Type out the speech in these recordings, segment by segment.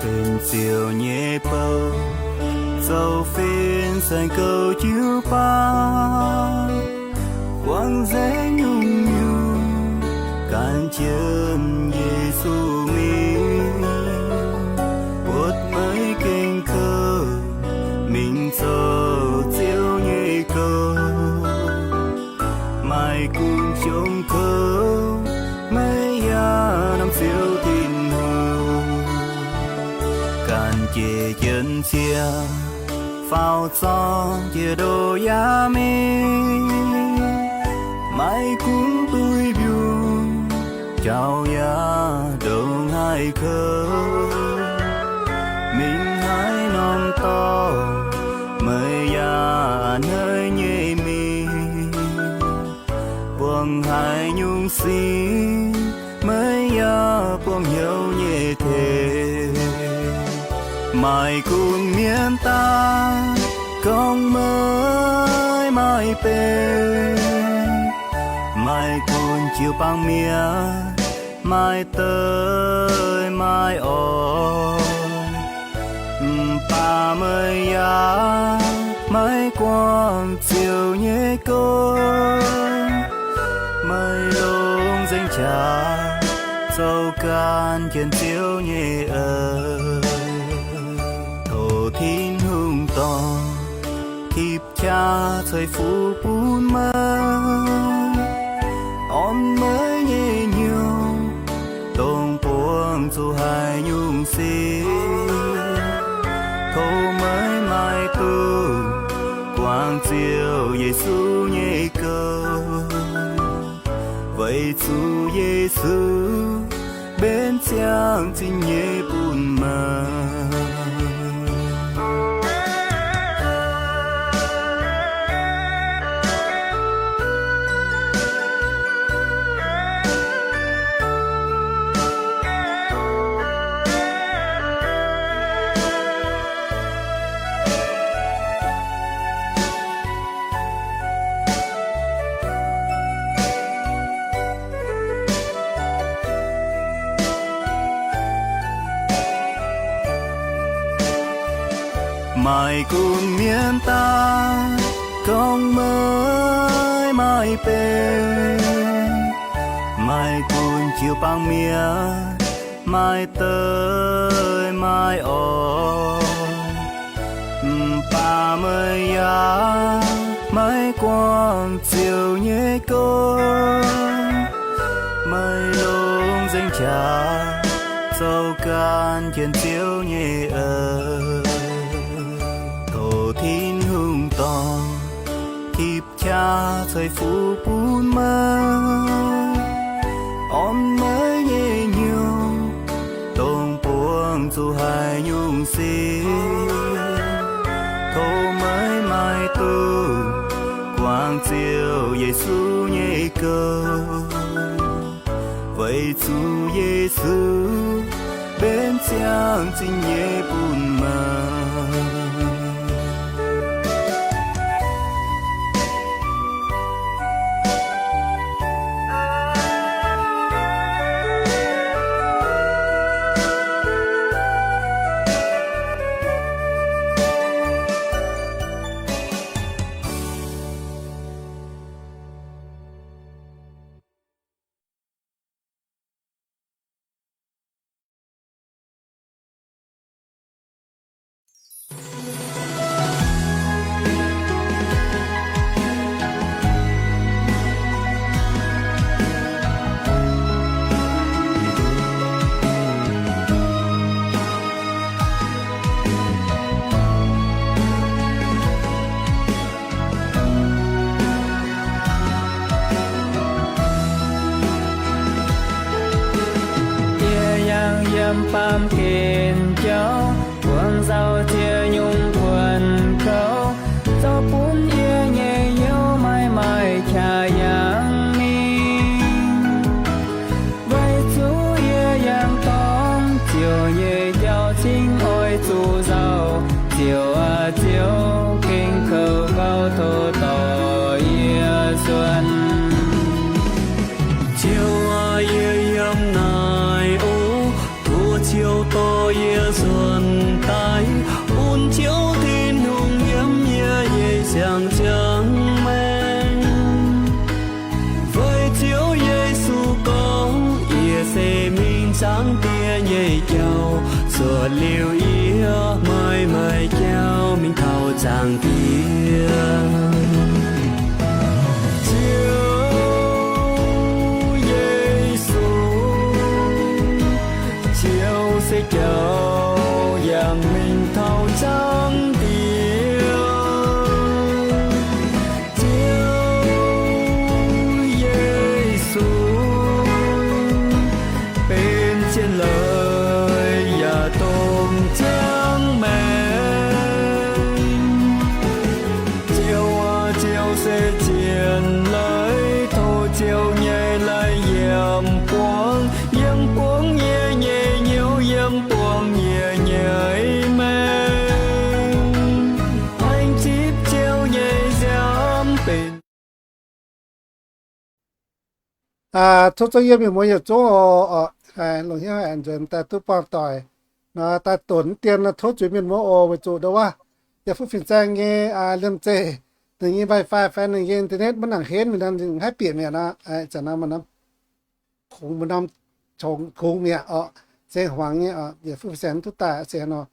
Benx Ziouv nyei bou, zoux fin-saeng goux jiu-baang, guangc nzengc nyungc-nyungc, gan jienv Yesu mingh, buatc meih gengh kouv, mingh zoux Ziouv nyei gouv. Maaih gunv jong kouv, meih yaac norm Ziouv Tin-Hungh. Ganh jiex jienv cie, faaux zorng jiex ndoh yaac mingh. Maaih gunv duih mbiungc, jauv yaac ndongc haaix kouv. Mingh haaix norm dorngx, meih yaac a'hneiv nyei mingh. Buangh haaix nyungc sin, meih yaac buangh hnyouv nyei tengx. Maaih gunv mienh daaih gorngv meih maaih benx, maaih gunv jiu-baang mienh maaih deic maaih orn, mv baac meih yaac maiv guangc Ziouv nyei gouv. Meih longc nzengc qaqv zoux gan jienv Ziouv nyei eix. Tov Tin-Hungh dorh tipv qaqv ceix fuqv bun meih, orn meih nyei hnyouv, dongh buangh zuqc haaix nyungc sin. Tov meih maiv dungx guangc Ziouv Yesu nyei gouv, weic zuqc Yesu mbenc ziangh zinh nyei bun meih. Maaih gunv mienh daaih gorngv meih maaih benx, maaih gunv jiu-baang mienh maaih deic maaih orn, mv baac meih yaac maiv guangc Ziouv nyei gouv. Meih longc nzengc qaqv zoux gan jienv Ziouv nyei eix. Tov Tin-Hungh dorh tipv qaqv ceix fuqv bun meih, orn meih nyei hnyouv, dongh buangh zuqc haaix nyungc sin. Tov meih maiv dungx guangc Ziouv Yesu nyei gouv, weic zuqc Yesu mbenc ziangh zingh nyei bun meih. Yie yangh yiem baamh gen jauv, buangh nzauh ziex nyungc buonc kouv, zoux bun yie nyei hnyouv maiv maaih qaqv yangh mingh. Weic zuqc yie yangh dorngx Ziouv nyei jauv-zingh oix zuqc nzauh. Ziouv aac, Ziouv, gengh kouv gauh tov dorh yie suonc. Ziouv aac, yie yiem naaic oc, tov Ziouv dorh yie nzuonx daaih, bun Ziouv Tin-Hungh yiem yie nyei siang-ziangh maengc. Weic Ziouv Yesu gorngv, yie se mingh Zaangc Diex nyei jauv, zuotc liuz yie maaih maaih jauv mingh taux Zaangc Diex. Ziouv Yesu, Ziouv se jauv yangh mingh taux Zaangc Diex. Ziouv Yesu, benx zien leiz yaac dongh ziangh maengc. Ziouv aac, Ziouv se zien leiz, tov Ziouv nyei leiz yiem buangv, yiem buangv yie nyei hnyouv, yiem buangv yie nyei maengc. Aengx zipv Ziouv nyei nziaamv benx Tov zungv yie mienh muoz yietc zungv oc, longc hnyouv aengx nzuonx daaih duqv buangh doic nor, daaih donx dien nor, tov zuiz mienh muoz oc. Weic zuqc ndo wuov, yaac fuqv fin-saeng nyei liemh zeih, ninh nyei wifi fai ninh nyei internet maiv nangc henv mi'aqv, ninh haih bieqc mi'aqv nor, zanc naaiv maaih norm kungx, maaih norm kungx mi'aqv oc, se hmuangx nyei oc. Yaac fuqv fin-saeng duqv daaih se nor,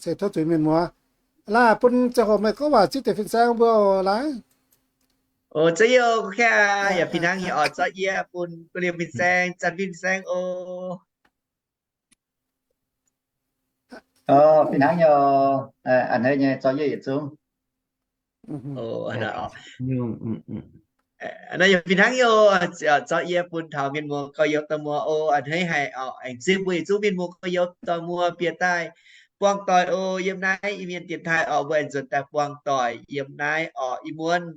se tov zuiz mienh muoz. Laaih bun ziangh hoc meih gorngv waac zipv deix fin-saeng mbuo oc, laaih. O, za'gengh, yaac fih hnangv nyei oc, zorqv yie bun guv liemh fin-saeng, zanc fin-saeng oc. Fih hnangv nyei, a'hneiv nyei, zorqv yie yietc zungv. Fih hnangv nyei, zorqv yie bun taux mienh muoz gorx-youz dauh muoz oc, a'hneiv haic oc, aengx zipv mbuo yietc zungv mienh muoz gorx-youz dauh muoz bieqc daaih buangh doic oc. Yiem naaiv Iu-Mienh dienx taaih oc, mbuo aengx nzuonx daaih buangh doic yiem naaiv oc. Ih muonz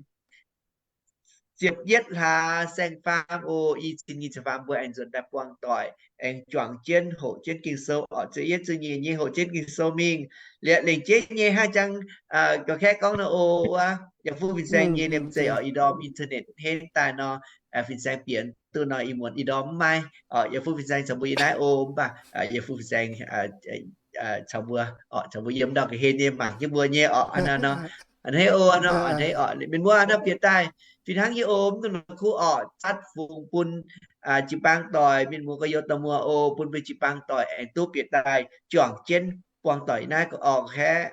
ziepc yietv hlaax saeng-faam oc, i cin nyic ziepc faam mbuo aengx nzuonx daaih buangh doic, aengx juangc jienv hoqc jienv Ging-Sou oc. Ziepc yietv ziepc nyeic nyei hoqc jienv Ging-Sou mingh, liuz lengc jeiv nyei hnangv jangx ga'kaeqv gorngv nor oc, wuov yaac fuqv fin-saeng nyei liemh zeih oc, ih ndorm internet henv daaih nor, fin-saeng bieqc duqv nor, ih muonz ih ndorm mv maaih oc. Yaac fuqv fin-saeng caux mbuo yiem naaiv oc, mv baac yaac fuqv fin-saeng caux mbuo oc, caux mbuo yiem ndau ga'hlen nyei mangc jienv mbuo nyei oc. A'hneiv oc, a'hneiv oc, mienh muoz a'hneiv bieqc daaih fih hnangv nyei oc. Mv dungx la'kuqv oc, zatv fungx bun jiu-baang doic, mienh muoz gorx-youz dauh muoz oc, bun mbuo jiu-baang doic aengx duqv bieqc daaih juangc jienv buangh doic naaiv oc, ga'kaeqv.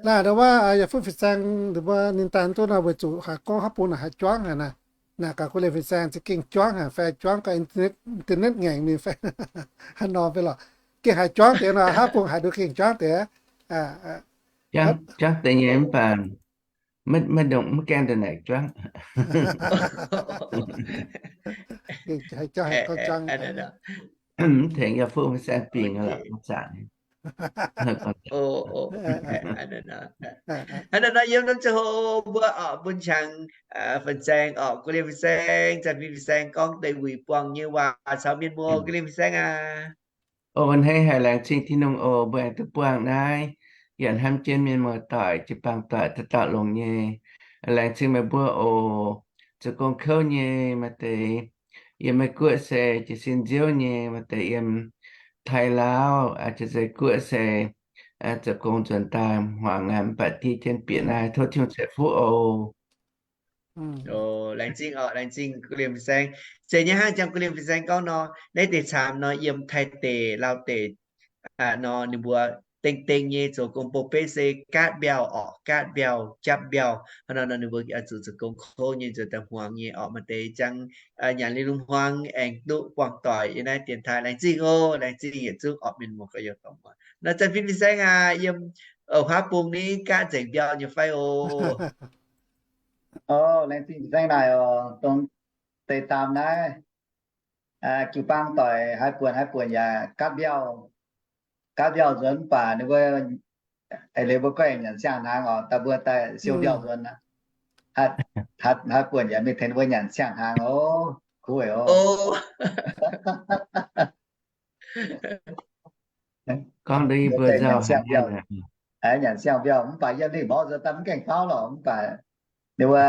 Laaih ndo wuov, yaac fuqv fin-saeng ninh mbuo ninh daaih duqv nor, weic zuqc haiz gorngv haaix bung naaic haiz juangv haic naaic. Naaic gaax guv liemh fin-saeng za'gengh juangv haic fai juangv gaax internet ngaengc mingh fai haaix nor fai lorqc. Gengh haiz juangv deix nor, haaix bung haiz nduov gengh juangv deix. Juangv deix nyei mv baac maiv ndongc maiv gaengh daaih naaic juangv. Mv tengx yaac fuqv fin-saeng bingx lorqc, zanc Hnangv naaiv nor, yiem norm ziangh hoc mbuo oc, bun qangx fin-saeng oc, guv liemh fin-saeng, zanc fin-saeng gorngv deix wuic buangh nyei waac caux mienh muoz. Guv liemh fin-saeng aac. O, a'hneiv haic, laengz zingh Tin-Hungh oc, mbuo aengx duqv buangh naaiv, yaac hnamv jienv mienh muoz doic, jiu-baang doic dauh dauh longx nyei. Laengz zingh meih mbuo oc, zoux gong kouv nyei maaih deix yiem Meiv Guoqv se jiez sin nziouv nyei, maaih deix yiem Taiv Laauv, Jaav-Zei Guoqv se zoux gong nzuonx daaih hmuangx aqv, mv baac diev jienv bieqc naaiv, tov Tin-Hungh ceix fuqv oc. Laengz zingh oc, laengz zingh guv liemh fin-saeng. Zeiz nyei hnangv jangx guv liemh fin-saeng gorngv nor, naaiv deix camv nor yiem Taiv deic, Laauv deic nor ninh mbuo dengh dengh nyei zoux gong bou-beiv se gaatv mbiauh oc, gaatv mbiauh, japv mbiauh. Hnangv nor nor ninh mbuo zuqc zoux gong kouv nyei, nzuonx daaih hmuangx nyei oc. Maaih deix jangx nyanc liuz lungh hmuangx aengx duqv buangh doic yiem naaiv dienx taaih. Laengz zingh oc, laengz zingh yietc zungv oc, mienh muoz gorx-youz dauh muoz. Nor zanc fin-saeng aac, yiem haaix bung ni, gaatv nzengc mbiauh nyei fai oc? O, laengz zingh fin-saeng naaic oc, dongh deix daamh naaiv jiu-baang doic haaix buonc haaix buonc yaac gaatv mbiauh, gaatv mbiauh nzuonx, mv baac ninh mbuo eix leiz mbuo goiv nyanc siang-hnaangx oc, daaih mbuo daaih siou mbiauh nzuonx aqv. Haaix buonc yaac mingh tengx ninh mbuo nyanc siang-hnaangx oc, kuv weic oc. Gorngv nduov yie mbuo nzauh haic, nyanc siang-mbiauh, mv baac yiem ninh mborqv nzuonx daaih mv gaengh faaux lorqc, mv baac ninh mbuo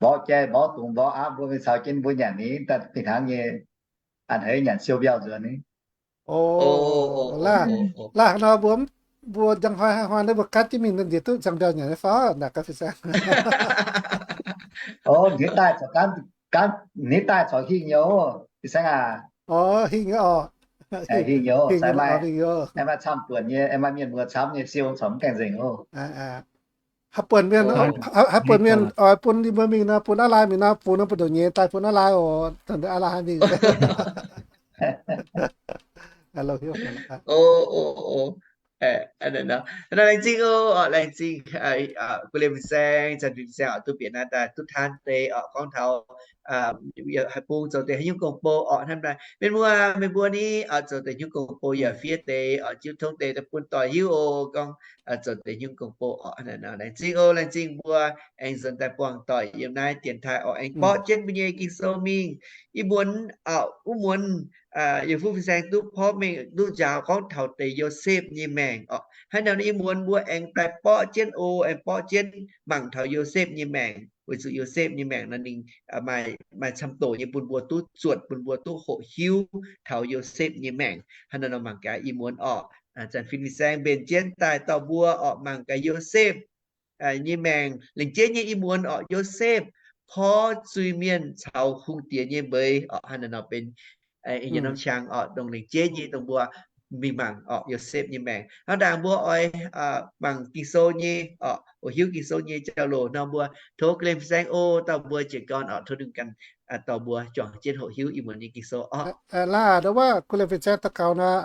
mborqv jai, mborqv dungz, mborqv aapv, mbuo mingh caux jienv mbuo nyanc ni, daaih fih hnangv nyei. a'hneiv nyanc siou mbiauh nzuonx ni. Laaih, laaih nor mbuo, mbuo njang hnoi hnoi naaiv mbuo gaatv jienv mingh njiec duqv ziangh mbiauh nyanc nyei fai naaic gaav fin-saeng. Ov, hneiv daaih caux, hneiv daaih caux hingh nyei ov, fin-saeng aac. Hingh nyei oc. Hingh nyei ov, hingh nyei ov. Aengx maaih camv-buonc nyei, aengx maaih mienh muoz camv nyei siou corc mv gaengh nzengc ov. Haaix buonc mienh, haaix buonc mienh oix bun yie mbuo mingh nor, bun aav lai mingh nor, bun nor, bun ndongc nyei daaih bun aav lai oc, aav lai mingh. Laengz zingh oc, laengz zingh, guv liemh fin-saeng, zanc fin-saeng oc, duqv bieqc naaiv daaih duqv taan deix oc, gorngv taux haaix bung zoux deix haaix nyungc gong-bou oc. Hnamv naaiv mienh muoz, meih mbuo ni oc, zoux deix nyungc gong-bou yaac fiev deix oc, jiu tong deix daaih bun doic hiuv oc, gorngv zoux deix nyungc gong-bou oc. Laengz zingh oc, laengz zingh mbuo aengx nzuonx daaih buangh doic yiem naaiv dienx taaih oc, aengx borqv jienv mbuo nyei Ging-Sou mingh. Ih muonz, wuov muonz, yie fuqv fin-saeng duqv porv mengh duqv njaaux gorngv taux deix Yosepv nyei maengc oc. Hnangv naaiv nor ih muonz mbuo aengx daaih borqv jienv oc, aengx borqv jienv mangc taux Yosepv nyei maengc, weic zuqc Yosepv nyei maengc nor ninh maaih camv-doc nyei bun mbuo duqv zuotc, bun mbuo duqv hoqc hiuv taux Yosepv nyei maengc. Hnangv naaiv nor mangc gaax ih muonz oc, zanc fin-saeng mbenc jienv daaih dorh mbuo oc mangc gaax Yosepv nyei maengc. Lengc jeiv nyei ih muonz oc, Yosepv porv zuiz-mienh caux hungh diex nyei mbeix oc. Hnangv naaiv nor benx nyei norm qang oc, dongh lengc jeiv nyei dongh mbuo mingh mangc oc Yosepv nyei maengc. Hnangv ndaangc mbuo oix mangc Ging-Sou nyei oc, oix hiuv Ging-Sou nyei jauv-louc nor mbuo tov guv liemh fin-saeng oc, dorh mbuo jiez gorn oc, tov ninh ganh dorh mbuo juangc jienv hoqc hiuv ih muonz nyei Ging-Sou oc. Laaih, ndau wuov guv liemh fin-saeng daux gaux nor,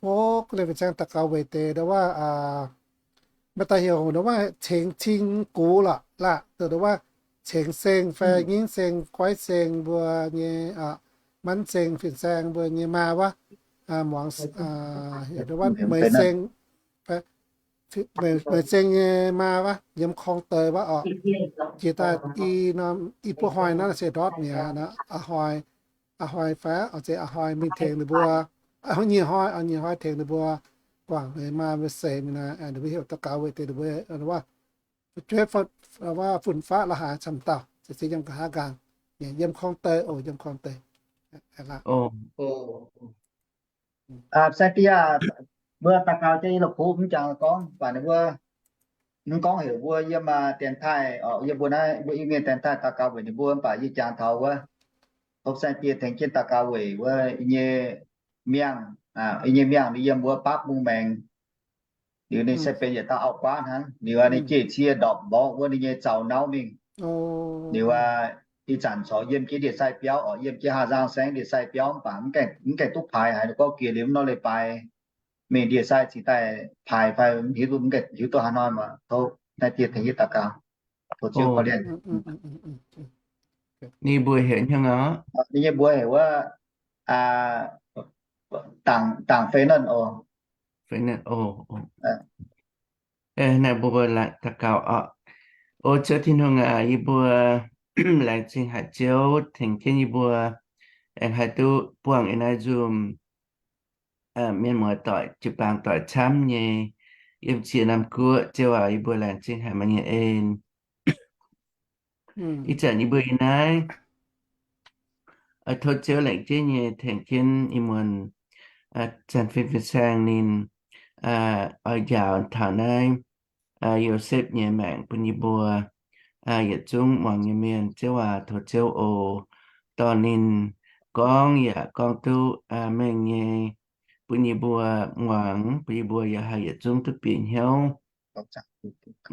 tov guv liemh fin-saeng daux gaux weic deix ndau wuov, maaih daaih heuc ndau wuov cengx cing gux lorqc laaih, ndau wuov cengx seng fai nyingv seng, goiv seng mbuo nyei, manv seng fin-saeng mbuo nyei maa wuov, muangx, ndau wuov meih seng, meih seng nyei maa wuov, yiem korng deix wuov oc. Jiex daaih i norm i buo hnoi naaiv se ndortv mi'aqv, a'hnoi, a'hnoi fai, zeiz a'hnoi mingh tengx ninh mbuo, nyic hnoi, nyic hnoi tengx ninh mbuo guangc meih maa mbuo seix mingh naaiv, ninh mbuo heuc daux gaux weic deix ninh mbuo, wuov, fu'jueiv, wuov, fun-faqv la'haaix camv dauh, se yiem nqa'haav nqaang, yiem korng deix oc, yiem korng deix. Saeng-Diex, mbuo daux gaux jienv i la'kuqv mv jangx gorngv, mv baac ninh mbuo mv gorngv heuc mbuo yiem dienx taaih, yiem mbuo naaiv mbuo Iu-Mienh dienx taaih daux gaux weic ninh mbuo, mv baac yie jangx taux wuov, tov Saeng-Diex tengx jienv daux gaux weic wuov yie nyei miangh, yie nyei miangh ninh yiem wuov baav bung maengx. Liuz ninh se benx yietc dauh auv-guaav hnangv. Liuz ninh jiex cie ndorpc mborqv wuov ninh nyei zaux nauv mingh. Liuz ih zanc corc yiem jienv ndie-sai biauv oc, yiem jienv Hà Giang saengv ndie-sai biauv, mv baac mv gaengh duqv paaix haic, ninh gorngv giex liuz mv nor leiz-baaix mingh ndie-sai cingx daaih paaix fai mv hiuv duqv, mv gaengh hiuv duqv haaix hnoi. Mv baac tov Saeng-Diex tengx yie daux gaux, tov Ziouv korv-lienh. Ninh mbuox heuc hnyangx oc. Ninh nyei mbuox heuc wuov, Dangc Fei Nanh oc. Naaiv mbuo mbuo daux gaux oc. O Ziouv Tin-Hungh aac, yie mbuo laengz zingh haic Ziouv tengx jienv yie mbuo aengx haih duqv buangh yiem naaiv nzunc mienh muoz-doic jiu-baang doic camv nyei yiem ziex norm guoqv. Ziouv aac, yie mbuo laengz zingh haic meih nyei en. Ih zanc yie mbuo yiem naaiv oix tov Ziouv laengz jienv nyei tengx jienv ih muonz Zanc Fin Fin-Saeng ninh oix njaaux taux naaiv Yosepv nyei maengc bun yie mbuo yietc zungv muangx nyei mienh. Ziouv aac, tov Ziouv oc, dorh ninh gorngv yaac gorngv duqv mengh nyei bun yie mbuo muangx, bun yie mbuo yaac haih yietc zungv duqv bieqc hnyouv.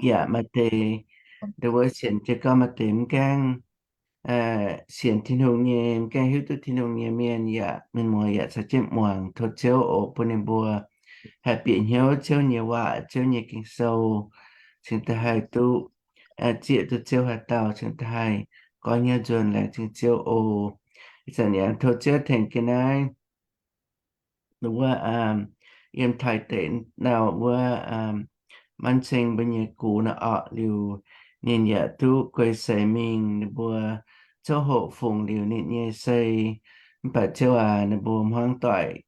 Yaac maaih deix, deix wuov sienx jiez gorn maaih deix mv gaengh sienx Tin-Hungh nyei, mv gaengh hiuv duqv Tin-Hungh nyei mienh yaac mienh muoz yaac caux jienv muangx. Tov Ziouv oc, bun ninh mbuo haih bieqc hnyouv Ziouv nyei waac, Ziouv nyei Ging-Sou, cingx daaih haih duqv zieqv duqv Ziouv haaix dauh, cingx daaih haih goiv hnyouv nzuonx. Laengz zingh Ziouv oc. Ih zanc yaac tov Ziouv tengx jienv naaiv wuov yiem Taiv deic nor wuov Manv Ceng mbuo nyei gux nor orqc. Liuz ninh yaac duqv guei seix mingh, ninh mbuo zouv hoqc fungx liuz ninh nyei sei. Mv baac Ziouv aac, ninh mbuo hmuangv doic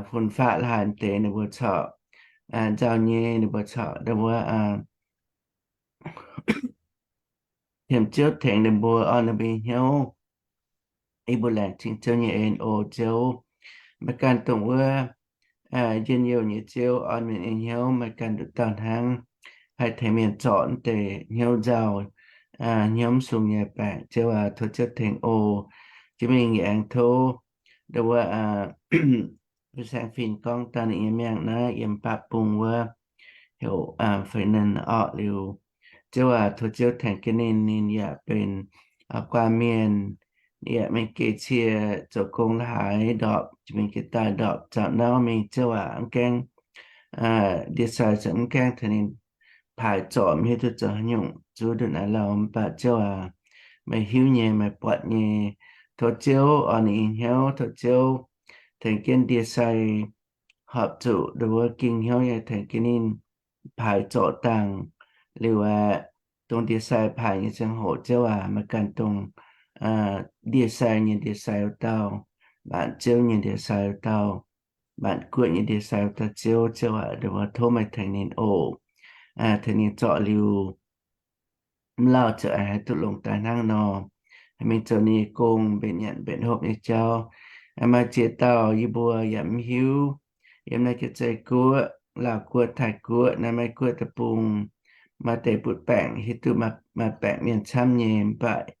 fun-faqv la'haaix deix ninh mbuo corc nzauh nyei, ninh mbuo corc wuov Tiem Ziouv tengx ninh mbuo orn ninh mbuo nyei hnyouv. yie mbuo laengz zingh Ziouv nyei en oc. Ziouv, meih ganh dongh wuov njien-youh nyei Ziouv, orn mienh nyei hnyouv, meih ganh nduqc dauh hnangv haih tengx mienh zorc naaiv deix hnyouv nzauh, hnyouv mv sung nyei baengc. Ziouv aac, tov Ziouv tengx oc. Jiex mingh yie aengx tov ndau wuov fin-saeng fin gorngv daaih ninh nyei miangh naaiv yiem baav bung wuov heuc Fei Nen orqc liuz, Ziouv aac, tov Ziouv tengx jienv ninh. Ninh yaac benx guaan mienh, yaac mingh geh cie zoux gong la'haaix ndorpc, jiex mingh jiex daaih ndorpc zaux nauv mingh. Ziouv aac, mv gaengh ndie-sai, mv gaengh tengx ninh paaix zorc, mv hiuv duqv zoux haaix nyungc zuov nduqc naaiv lauh. Mv baac Ziouv aac, meih hiuv nyei, meih buatc nyei. Tov Ziouv orn ninh nyei hnyouv. Tov Ziouv tengx jienv ndie-sai horpc zuqc ndau wuov ging hnyouv nyei tengx jienv ninh paaix zorc dangh. Liuz aeqv, dongh ndie-sai paaix nyei ziangh hoc, Ziouv aac, meih ganh dongh ndie-sai nyei ndie-sai wuov dauh, maanc ziouv nyei ndie-sai wuov dauh, maanc guoqv nyei ndie-sai wuov dauh Ziouv. Ziouv aac, ndau wuov tov meih tengx ninh oc. Tengx ninh zorc liuz, mv lauh ziouc aengx haih duqv longc daaih hnangv nor, haih mingh zoux ninh nyei gong, mbenc nyanc mbenc hopv nyei jauv. Maaih ziex dauh yie mbuo yaac mv hiuv, yiem naaiv Janx-Zei Guoqv, Laauv Guoqv, Taiv Guoqv, naaiv Meiv Guoqv deic-bung, maaih deix butv baengc, hiuv duqv maaih baengc mienh camv nyei, mv baac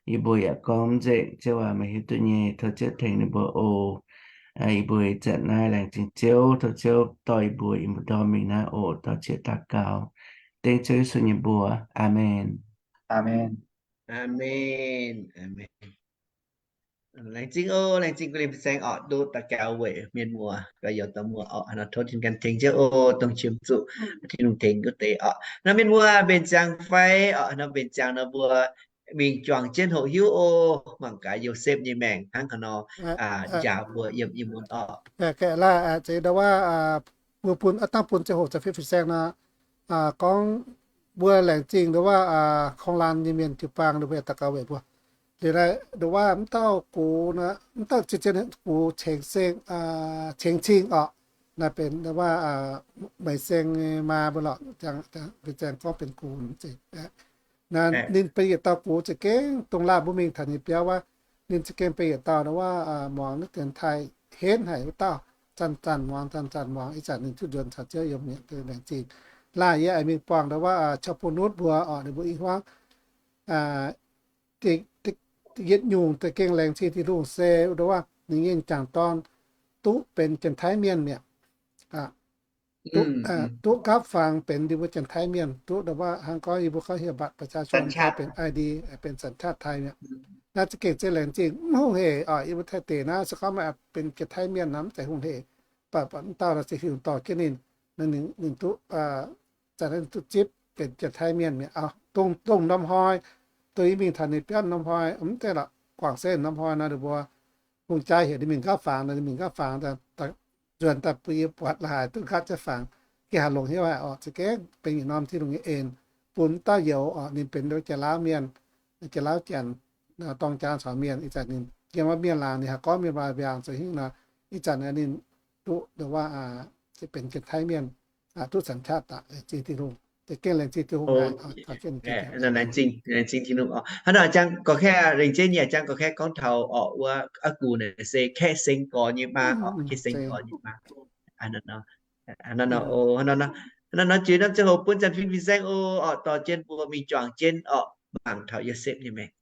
yie mbuo yaac gorngv mv nzengc. Ziouv aac, meih hiuv duqv nyei. Tov Ziouv tengx ninh mbuo oc. Yie mbuo ih zanc naaiv laengz zingh Ziouv. Tov Ziouv dorh yie mbuo, yie mbuo ndorm mingh naaiv oc, dorh qiex daux gaux dengv Ziouv Yesu nyei mbuox. Aamen. Aamen. Aamen. Aamen. Laengz zingh oc, laengz zingh gu'nyuoz fin-saeng orqc, duqv daux gaux weic mienh muoz, gaux youz dauh muoz orqc. Nor tov Tin-Hungh ganh tengx Ziouv oc, dongh qiemx zuqc Tin-Hungh tengx duqv deix orqc. Nor mienh muoz mbenc ziangx fai orqc, nor mbenc ziangx nor mbuo mingh juangc jienv hoqc hiuv oc, mangc gaax Yosepv nyei maengc hnangv haaix nor njaaux mbuo yiem ih muonz orqc. Laaix zeiz ndau wuov, mbuo bun, dangh bun ziangh hoc caux fin-saeng nor, gorngv mbuo laengz zingh ndau wuov korv-laanh nyei mienh jiu-baang, ndau mbuo daux gaux weic mbuo. Liuz naaiv ndau wuov mv dauh gux, mv dauh zien-zien gux ceng cing orqc, naaiv benx ndau wuov Meix Seng nyei maa mbuo lorqc, fin-saeng gorngv benx gux. Naaiv ninh benx yietc dauh gux za'gengh dongh laanh mbuo mingh taux ninh biauv wuov, ninh za'gengh benx yietc dauh ndau wuov muangx naaiv Janx-Taiv henv haic wuov dauh, zanc-zanc muangx, zanc-zanc muangx. Ih zanc ninh duqv nzuonx caux Ziouv yiem mi'aqv, laengz zingh. Laanh yie aengx mingh buangh ndau wuov caux bun nutv mbuo orqc, ninh mbuo i hmuangv yietc nyungc da'gengh laengz zingh Tin-Hungh se ndau wuov ninh nyei m'jangc dorn duqv benx Janx-Taiv mienh mi'aqv. Duqv nqaapv fangx benx ninh mbuo Janx-Taiv mienh, duqv ndau wuov hnangv gorngv yie mbuo gorngv hieh บัตรประชาชน benx I D, benx สัญชาติไทย mi'aqv. Naaiv za'gengh zeiz laengz zingh, mv hungh hec orqc. Yie mbuo Taiv deic naaiv se gorngv maaih benx Janx-Taiv mienh nor mv zeiz hungh hec. Mv baac mv dauh naaiv se Tin-Hungh dorh jienv ninh, ninh duqv, ninh duqv zipv benx Janx-Taiv mienh mi'aqv. Dongh norm hnoi, dongh yie mingh taux ninh biauv norm hnoi, mv zeiz lorqc, guangc se norm hnoi nor ninh mbuo hungh jaa heuc ninh mingh nqaapv fangx nor, ninh mingh nqaapv fangx, nzuonx daaih bun yie buatc la'haaix duqv nqaapv jienv fangx. Gengh haih longc hnyouv haic orqc. Za'gengh benx yietc norm Tin-Hungh nyei en bun mv dauh youz orqc. Ninh benx Janx-Lauv mienh, Janx-Lauv Janx, dorng jaa caux mienh. Ih zanc ninh yiem wuov mienh laangz ninh haih gorngv mienh waac mbiaangx zoux hingv nor, ih zanc ninh duqv ndau wuov benx Janx-Taiv mienh, duqv สัญชาติ daaih, laengz zingh Tin-Hungh. Za'gengh laengz zingh Tin-Hungh haic. Laengz zingh Tin-Hungh oc. Hnangv nor jang gorx kaeqv, laengz zingh nyei jang gorx kaeqv gorngv taux orqc wuov, aa, gux naaic se Kaeqv Seng gorx nyei maa orqc, Kaeqv Seng gorx nyei maa. Hnangv nor, hnangv nor, jiex norm ziangh hoc bun zanc fin-saeng oc, dorh jienv mbuo mingh juangc jienv orqc, mangc taux Yosepv nyei maengc.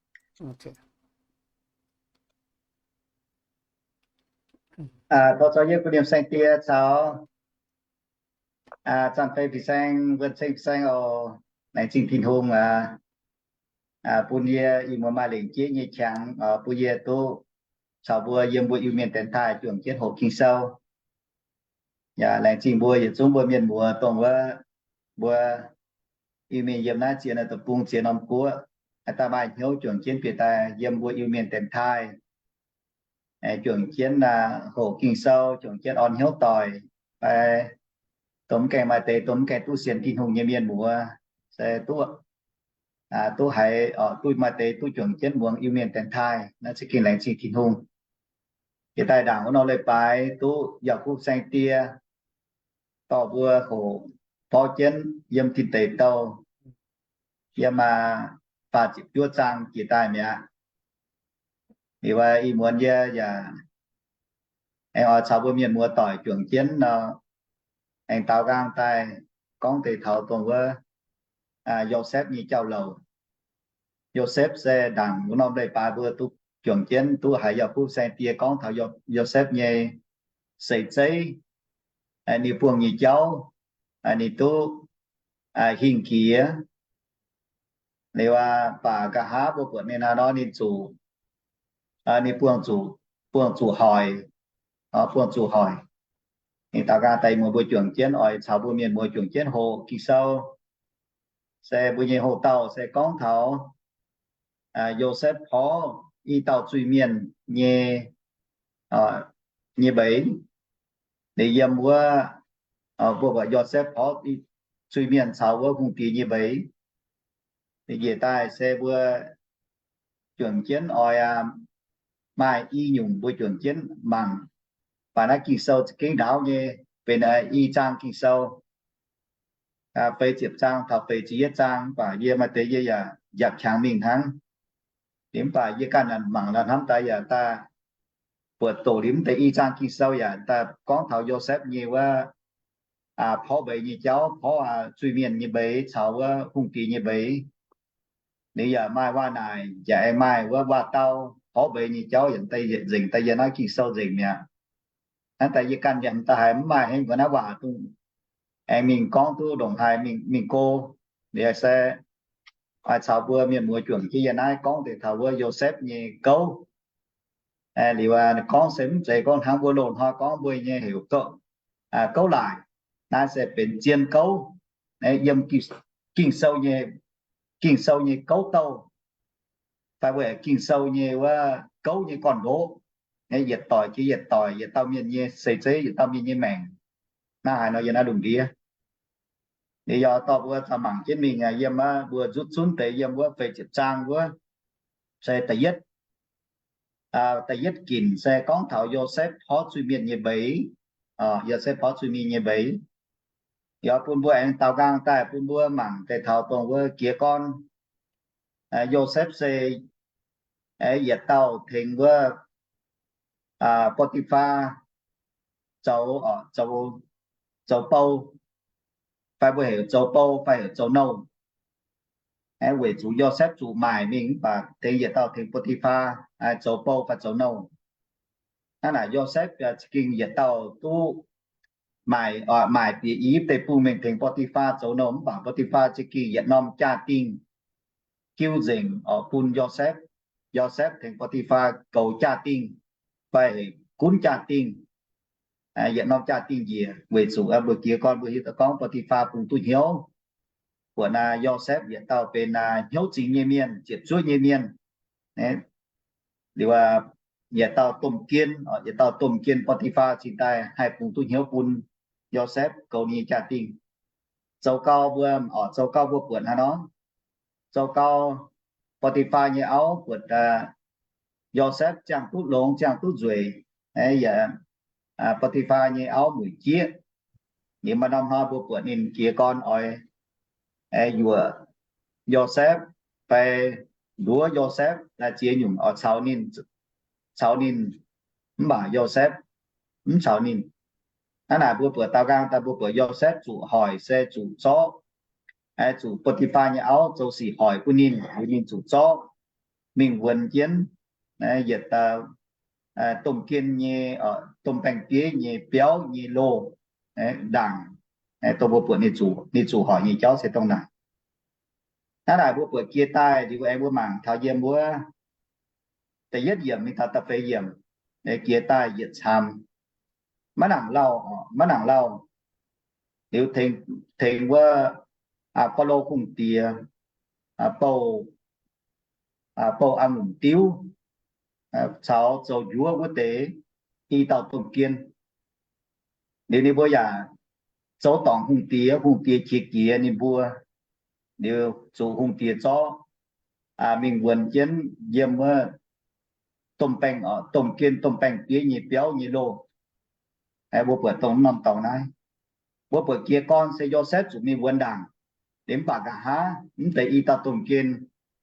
Dorh caux yie gu'nyuoz fin-saeng die caux zanc fei fin-saeng, wuonh ceng fin-saeng oc. Laengz zingh Tin-Hungh aac, bun yie ih muonz maaih lengc jeiv nyei qangx bun yie duqv caux mbuo yiem mbuo Iu-Mienh dienx taaih juangc jienv hoqc Ging-Sou. Yaac laengz zingh mbuo yietc zungv mbuo mienh muoz dongh wuov mbuo Iu-Mienh yiem naaiv ziex norm deic-bung, ziex norm guoqv, haih daaih maaih hnyouv juangc jienv bieqc daaih yiem mbuo Iu-Mienh dienx taaih, juangc jienv hoqc Ging-Sou, juangc jienv orn hnyouv doic, fai dongh mv gaengh maaih deix dongh mv gaengh duqv sienx Tin-Hungh nyei mienh muoz, se duqv, duqv haiz, duqv maaih deix duqv juangc jienv muangx Iu-Mienh dienx taaih. Naaiv za'gengh laengz zingh Tin-Hungh. Jiex daaih ndaangc wuov norm leiz-baaix duqv yaac kuv saeng die dorh mbuo hoqc borqv jienv yiem Tin Deic Douh, yiem faah ziepc juov zaang jiex daaih mi'aqv. Liuz ih muonz yie yaac aengx oix caux mbuo mienh muoz-doic juangc jienv nor, aengx daaux nqaang daaih gorngv deix taux dongh wuov Yosepv nyei jauv-louc. Yosepv se ndaangc wuov norm leiz-baaix mbuo duqv juangc jienv duqv haiz Yauh Fuqv Saeng-Diex gorngv taux Yosepv nyei seix zeiv, ninh buangh nyei jauv, ninh duqv hingh jiex. Liuz aqv, baac nqa'haav mbuo buatc ninh hnangv nor ninh zuqc, ninh buangh zuqc, buangh zuqc hoic, buangh zuqc hoic. Ninh daaux nqaang daaih muonz mbuo juangc jienv oix caux mbuo mienh muoz juangc jienv hoqc Ging-Sou. Se mbuo nyei hoqc dauh se gorngv taux Yosepv porv i dauh zuiz-mienh nyei, nyei mbeix. Liuz yiem wuov, mbuo buatc Yosepv porv zuiz-mienh caux wuov hungh diex nyei mbeix. Liuz njiec daaih se mbuo juangc jienv oix maaih i nyungc mbuo juangc jienv mangc. Baac naaiv Ging-Sou za'gengh ndaauv nyei, benx i zaang Ging-Sou, feix ziepc zaang taux feix ziepc yietv zaang, baac yie maaih deix yie yaac nziaauc qangx mingh hnangv. Liuz mv baac yie ganh mangc lorz hnamv daaih yaac daaih buatc doqc liuz mv deix i zaang Ging-Sou yaac daaih gorngv taux Yosepv nyei wuov porv mbeix nyei jauv, porv zuiz-mienh nyei mbeix caux wuov hungh diex nyei mbeix. Liuz yaac maaih waac-naaic, yaac aengx maaih wuov waac-dau, porv mbeix nyei jauv yaac nzengc daaih yiem naaiv Ging-Sou nzengc mi'aqv. Hnangv daaih yie ganh yaac daaih haiz mv maaih haaix nyungc naaiv waac dongh aengx mingh gorngv duqv ndongc haaix mingh go. Liuz se oix caux mbuo mienh muoz juangc jienv yiem naaiv gorngv deix taux wuov Yosepv nyei gouv. Liuz gorngv se mv zeiz gorngv hnangv mbuo loz-hnoi gorngv mbuo nyei heuc gouv laaic. Naaiv se benx zien gouv, yiem Ging-Sou nyei, Ging-Sou nyei gouv douh, fai mbuo heuc Ging-Sou nyei wuov gouv nyei gorn-ndoqv. Yietc doic jiex yietc doic, yietc dauh mienh nyei seix zeiv, yietc dauh mienh nyei maengc. Naaiv haaix nor yiem naaiv lungh ndiev. Liuz yaac dorh mbuo caux mangc jienv mingh yiem wuov, mbuo nzutv zunv deix yiem wuov feix ziepc zaang wuov, se da'yietv, da'yietv ginc se gorngv taux Yosepv porv zuiz-mienh nyei mbeix. Yosepv porv zuiz-mienh nyei mbeix. Yaac bun mbuo aengx daaux nqaang daaih bun mbuo mangc deix taux dongh wuov jiez gorn Yosepv se yietc dauh tengx wuov Bo^ti^faa zoux, zoux bou, fai mbuo heuc zoux bou fai heuc zoux nouh. Weic zuqc Yosepv zuqc maaic mingh mv baac tengx yietc dauh tengx Bo^ti^faa zoux bou fai zoux nouh. Hnangv naaic Yosepv za'gengh yietc dauh duqv maaic, maaic bieqc I^yipv Deic-Bung mingh tengx Bo^ti^faa zoux nouh, mv baac Bo^ti^faa za'gengh yietc norm jaa-dingh jiu nzengc oc bun Yosepv. Yosepv tengx Bo^ti^faa goux jaa-dingh fai gunv jaa-dingh, yietc norm jaa-dingh njiec. Weic zuqc mbuo jiez gorn mbuo hiuv duqv gorngv Bo^ti^faa bungx duqv hnyouv, buatc naaiv Yosepv yietc dauh benx hnyouv zingx nyei mienh, ziepc zuoqv nyei mienh. Liuz yietc dauh domh jien, yietc dauh domh jien Bo^ti^faa cingx daaih haih bungx duqv hnyouv bun Yosepv goux ninh nyei jaa-dingh. Zoux gau mbuo, oc, zoux gau mbuo buatc hnangv nor. Zoux gau Bo^ti^faa nyei auv buatc Yosepv ziangh duqv longx, ziangh duqv nzueic, yaac Bo^ti^faa nyei auv mueic jieqv. Liuz maaih norm hnoi mbuo buatc ninh jiez gorn oix yuoqc Yosepv fai nduov Yosepv, ziex nyungc oix caux ninh, caux ninh, mv baac Yosepv mv caux ninh. Hnangv naaic mbuo buatc daaux nqaang daaih mbuo buatc Yosepv zuqc hoic se zuqc zorqv, zuqc Bo^ti^faa nyei auv zoux sic hoic bun ninh, liuz ninh zuqc zorqv mingh wuonx jienv yietc domh jien nyei, domh baeng-bieiv nyei biauv nyei loh ndaangc. Dongh mbuo buatc ninh zuqc, ninh zuqc hoic nyei jauv se dongh naaic. Hnangv naaic mbuo buatc jiex daaih liuz aengx mbuo mangc taux yiem wuov da'yietv yiemc mingh taux da'feix yiemc, jiex daaih yietc camv, maiv nangc lauh, maiv nangc lauh. Liuz tengx wuov Faalo hungh diex bouh, bouh a'ngunc diuv caux zoux njuov wuov deix i dauh domh jien. Liuz ninh mbuo yaac zoux dorngc hungh diex, hungh diex qiex jiez ninh mbuo. Liuz zuqc hungh diex zorqv mingh wuonx jienv yiem wuov domh baeng, domh jien, domh baeng-bieiv nyei biauv nyei loh. Mbuo buatc dongh norm dorngx naaiv, mbuo buatc jiez gorn se Yosepv zuqc mingh wuonx ndaangc. Liuz mv baac nqa'haav mv deix i dauh domh jien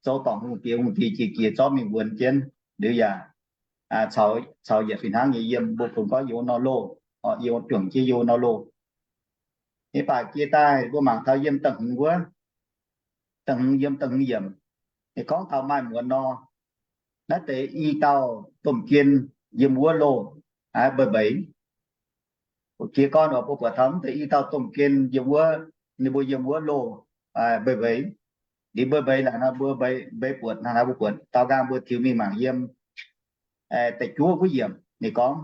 zoux dorngc hungh diex, hungh diex qiex jiez zorqv mingh wuonx jienv. Liuz yaac caux yietc fih hnangv nyei yiem mbuo fungx gorngv yiem wuov norm loh, yiem juangc jienv yiem wuov norm loh. Ninh baac jiex daaih mbuo mangc taux yiem da'hmz wuov, da'hmz yiem da'hmz yiemc, ninh gorngv taux maaih muonz nor, naaiv deix i dauh domh jien yiem wuov loh mbeix mbeix. Jiez gorn oc, mbuo buatc taux mv deix i dauh domh jien yiem wuov, ninh mbuo yiem wuov loh mbeix mbeix. Liuz mbeix mbeix naaic mbuo mbeix buatc, naaiv mbuo buatc daaux nqaang mbuo tiux mingh mangc yiem da'juov wuov yiemc ninh gorngv,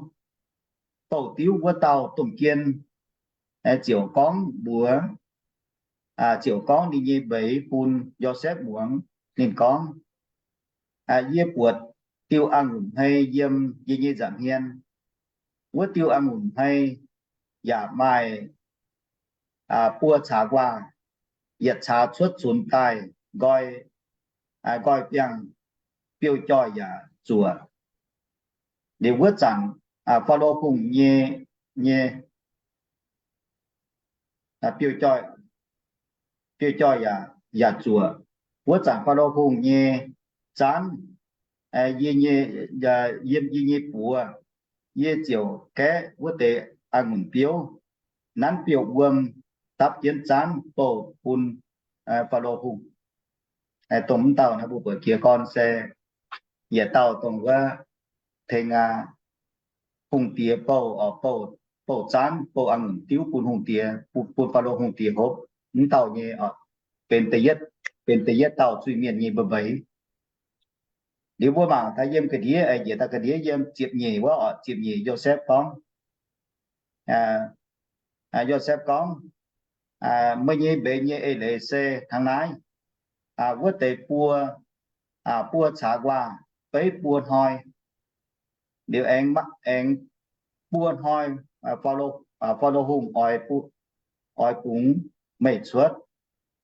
bouh diuv wuov dauh domh jien ziouc gorngv mbuox, ziouc gorngv ninh nyei mbeix bun Yosepv muangx. Ninh gorngv, yie buatc diuh a'ngunc hmei yiem yie nyei nza'hmien. Wuov diuh a'ngunc hmei yaac maaih buo caax nquaah, yietc caax cuotv cunx daaih nqoi, nqoi biangh, biouv-joih yaac zuoqc. Liuz wuov zanc Faalo Hungh nyei, nyei biouv-joih, biouv-joih yaac, yaac zuoqc. Wuov zanc Faalo Hungh nyei zaanv, yie nyei, yiem yie nyei buoz, yie ziouc gaeqv wuov deix a'ngunc biouv. Nanv biouv-wuom dapv jienv zaanv bouh bun Faalo Hungh. Dongh mv dauh naaiv mbuo buatc jiez gorn se yietc dauh dongh wuov tengx aa hungh diex bouh, bouh, bouh zaanv, bouh a'ngunc diuv bun hungh diex, bun Faalo Hungh diex hopv. Mv dauh nyei benx da'yietv, benx da'yietv dauh zuiz-mienh nyei mbeix mbeix. Liuz mbuo mangc taux yiem ga'ndiev, njiec daaih ga'ndiev yiem ziepc nyeic wuov oc, ziepc nyeic Yosepv gorngv, Yosepv gorngv, meih nyei mbeix nyei eix leiz se hnangv naaiv. Wuov deix buo, buo caax nquaah beiv buo hnoi. Liuz aengx, aengx buo hnoi Faalo Hungh oix, oix bungx meih cuotv.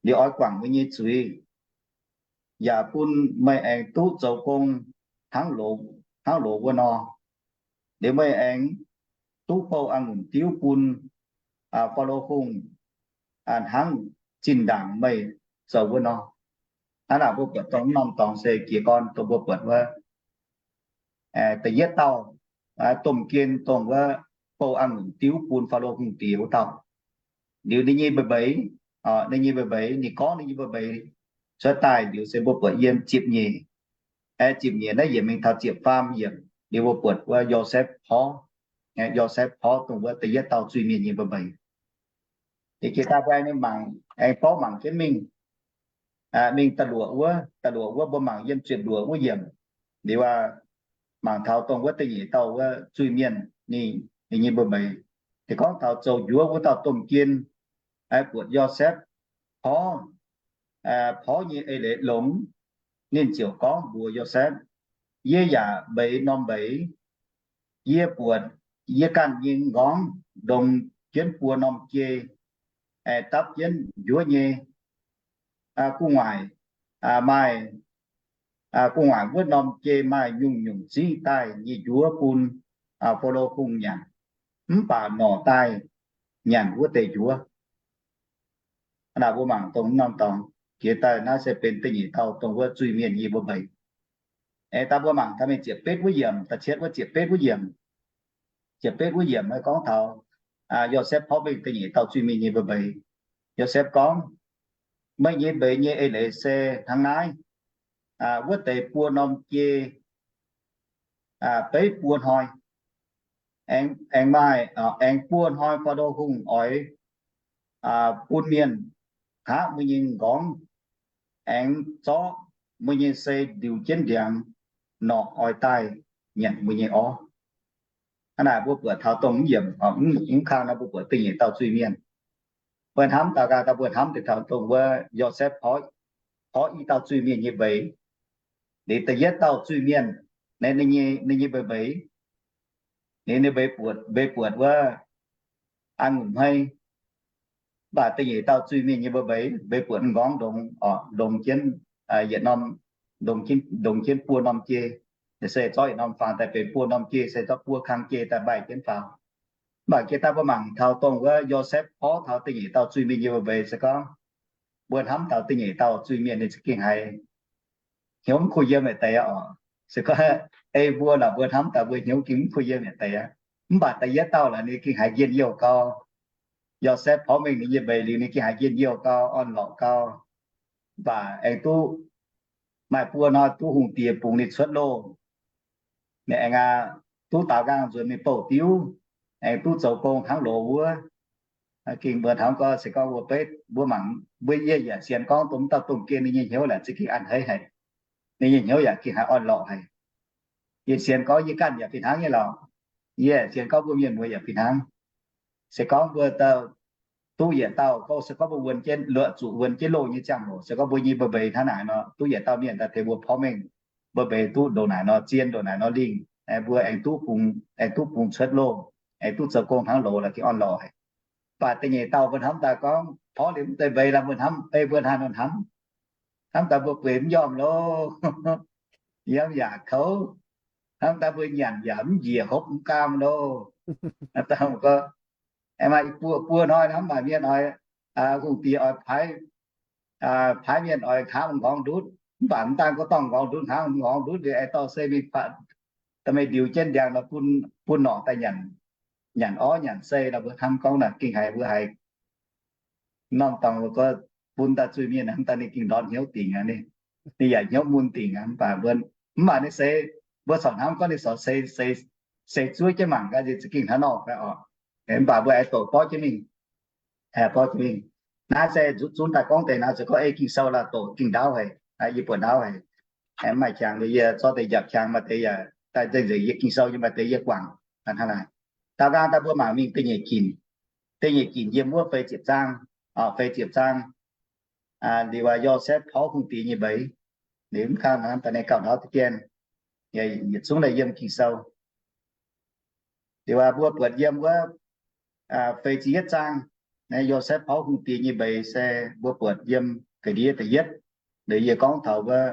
Liuz oix guangc meih nyei zuiz, yaac bun meih aengx duqv zoux gong hnangv loz, hnangv loz wuov nor. Liuz meih aengx duqv bouh a'ngunc diuv bun Faalo Hungh hnangv zinh ndaangc meih zoux wuov nor. Hnangv naaic mbuo buatc dongh norm dorngx se jiez gorn dongh mbuo buatc wuov da'yietv dauh domh jien dongh wuov bouh a'ngunc diuv bun Faalo Hungh diex wuov dauh. Liuz ninh nyei mbeix mbeix, ninh nyei mbeix mbeix, ninh gorngv ninh nyei mbeix mbeix cuotv daaih liuz se mbuo buatc yiem ziepc nyeic, ziepc nyeic naaiv yiemc mingh taux ziepc faam yiemc liuz mbuo buatc wuov Yosepv porv, Yosepv porv dongh wuov da'yietv dauh zuiz-mienh nyei mbeix mbeix. Liuz jiex daaih mbuo aengx mangc, aengx borv mangc jienv mingh, mingh da'luoqc wuov, da'luoqc wuov mbuo mangc yiem ziepc luoqc wuov yiemc. Liuz aa, mangc taux dongh wuov da'nyeic dauh wuov zuiz-mienh ninh, ninh nyei mbeix mbeix. Ninh gorngv taux zoux njuov wuov dauh domh jien buatc Yosepv porv, porv nyei eix leiz longx, ninh ziouc gorngv mbuox Yosepv, yie yaac mbeix norm mbeix. Yie buatc yie ganh nyei m'nqorngv ndongx jienv buo norm jei, dapv jienv njuov nyei. Gu'nguaaic, maaih, gu'nguaaic wuov norm jei maaih nyungc-nyungc zingv daaih nyei njuov bun Faalo Hungh nyanc, mv baac norqc daaih nyanc wuov deix njuov. Aa, mbuo mangc dongh norm dorngx jiex daaih naaiv se benx da'nyeic dauh dongh wuov zuiz-mienh nyei mbeix mbeix. Aengx daaih mbuo mangc taux mingh ziepc betv wuov yiemc, da'cietv wuov ziepc betv wuov yiemc. Ziepc betv wuov yiemc gorngv taux Yosepv porv mingh da'nyeic dauh zuiz-mienh nyei mbeix mbeix. Yosepv gorngv, meih nyei mbeix nyei eix leiz se hnangv naaiv. Wuov deix buo norm jei beiv buo hnoi. Aengx, aengx maaih, aengx buo hnoi Faalo Hungh oix bun mienh hngaqv meih nyei m'nqorngv, aengx zorqv meih nyei sei ndiux jienv ndiangx norqc oix daaih nyanc meih nyei orv. Hnangv naaic mbuo buatc taux dongh mv yiemc, mv kang naaiv mbuo buatc da'nyeic dauh zuiz-mienh. Mbuo hnamv daux gaux daaih mbuo hnamv deix taux dongh wuov Yosepv porv i dauh zuiz-mienh nyei mbeix. Liuz da'yietv dauh zuiz-mienh, ninh nyei, ninh nyei mbeix mbeix, ninh mbeix buatc, mbeix buatc wuov a'ngunc hmei. Mv baac da'nyeic dauh zuiz-mienh nyei mbeix mbeix, mbeix buatc m'nqorngv ndongx, ndongx jienv, yietc norm, ndongx jienv buo norm jei, se zorqv yietc norm faaux daaih benx buo norm jei, se zorqv buo kang jei daaih mbaih jienv faaux. Mv baac jiex daaih mbuo mangc taux dongh wuov Yosepv porv taux da'nyeic dauh zuiz-mienh nyei mbeix mbeix se gorngv, mbuo hnamv taux da'nyeic dauh zuiz-mienh ninh za'gengh haiz hnyouv mv kuh yiem deix oc. Se gorngv ei mbuo lorqc, mbuo hnamv daaih mbuo hnyouv gengh mv kuh yiem yietc deix aqv. Mv baac da'yietv dauh lorqc ninh gengh haiz njien-youh gau. Yosepv porv mengh ninh nyei mbeix liuz ninh gengh haiz njien-youh gau, orn-lorqc gau. Mv baac aengx duqv maaih buo hnoi duqv hungh diex bungx ninh cuotv loh. Ninh aengx aqv, duqv daaux nqaang nzuonx mingh bouh diuv, aengx duqv zoux gong hnangv loz wuov. Gengh mbuo hnamv gorngv se gorngv mbuo beiv mbuo mangc mbuo yie yaac sienx gorngv dongh mv dauh domh gen ninh nyei hnyouv laaic za'gengh a'hneiv haic. Ninh nyei hnyouv yaac gengh haiz orn-lorqc haic. Yie sienx gorngv yie ganh yaac fih hnangv nyei lorqc. Yie sienx gorngv mbuo mienh muoz yaac fih hnangv. Se gorngv mbuo duqv yietc dauh, gorngv se gorngv mbuo wuonx jienv, luoqc zuqc wuonx jienv loh nyei ziangh hoc, se gorngv mbuo nyei mbeix mbeix hnangv naaic nor, duqv yietc dauh mienh daaih tengx mbuo porv mengh, mbeix mbeix duqv ndongc naaic nor zien, ndongc naaic nor lingh, mbuo aengx duqv bungx, aengx duqv bungx cuotv loh, aengx duqv zoux gong hnangv loz la'gengh orn-lorqc haic. Mv baac da'nyeic dauh mbuo hnamv daaih gorngv porv liuz mv deix mbeix lorqc, mbuo hnamv, ei mbuo hnangv nor hnamv, hnamv daaih mbuo bueix mv njormh loh, yiem yaac kouv, hnamv daaih mbuo nyanc yaac mv njiec, hopv mv gaam loh. Aengx maaih buo, buo hnoi hnamv maaih mienh oix, hungh diex oix paaiv, paaiv mienh oix hnangv m'nqorngv ndutv. Mv baac mv daan gorngv dorngh m'nqorngv ndutv, hnangv m'nqorngv ndutv liuz aengx dorh sei mingh, da'meiv ndiux jienv ndiangx nor bun, bun norqc daaih nyanc, nyanc orv nyanc sei nor, mbuo hnamv gorngv naaic gengh haiz mbuo haiz norm dorngx mbuo gorngv bun daaih zuiz-mienh hnangv daaih ninh gengh ndortv hnyouv dingc aqv, ninh yaac hnyouv mun dingc aqv. Mv baac mbuo, mv baac ninh se, mbuo corc hnamv gorngv ninh corc se, se zuov jienv mangc gaax, ninh za'gengh hnangv nor fai oc. Mv baac mbuo aengx doqc borv jienv mingh, borv jienv mingh. Naaiv se zunv daaih gorngv deix naaiv, se gorngv ei Ging-Sou la'doqc gengh ndaauv haic, yie buatc ndaauv haic. Mv maaih qangx, yie zorqv deix njaapc qangx maaih deix yaac daaih nzengc nzengc yie Ging-Sou nyei maaih deix yie guangc hnangv naaic. Daaux nqaang daaih mbuo mangc mingh da'nyeic ginc, da'nyeic ginc yiem wuov feix ziepc zaang, feix ziepc zaang. Liuz aac, Yosepv porv hungh diex nyei mbeix. Liuz mv kang naaiv daaih ninh gauh ndaauv deix jienv, yietc zungv naaiv yiem Ging-Sou. Liuz aac, mbuo buatc yiem wuov feix ziepc yietv zaang, naaiv Yosepv porv hungh diex nyei mbeix se mbuo buatc yiem ga'ndiev da'yietv. Liuz yie gorngv taux wuov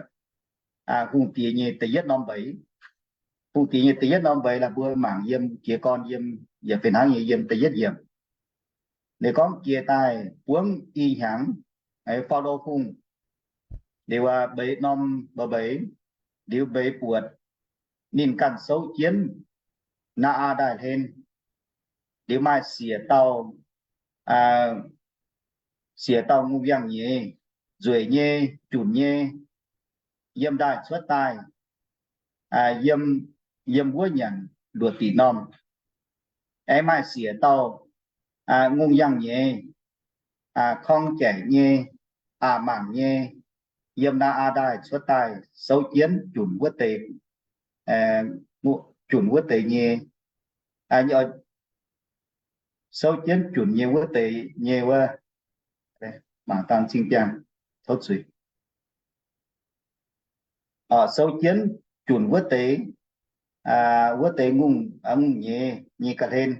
hungh diex nyei da'yietv norm mbeix. Hungh diex nyei da'yietv norm mbeix la'mbuo mangc yiem jiez gorn yiem, yaac fih hnangv nyei yiem da'yietv yiemc. Ninh gorngv jiex daaih buangv i hnyangx, Faalo Hungh, liuz aac, mbeix norm mbeix, liuz mbeix buatc ninh ganh souv jienv naa aa ndaaih hlen. Liuz maaih siec dauh, siec dauh ngongh yangh nyeiz, nzueic nyei, junc nyei, yiem ndaaih cuotv daaih, yiem, yiem wuov nyanc luoqc diqc normh. Aengx maaih siec dauh ngongh yangh nyeiz, korng jaic nyei, aac mangc nyei, yiem naa aa ndaaih cuotv daaih souv jienv junc wuov deix, junc wuov deix nyei, souv jienv junc nyei wuov deix nyei wuov, mangc dangh zingh biangh, tov zuiz. Souv jienv junc wuov deix, wuov deix ngongh, ngongh nyeiz nyei ga'hlen.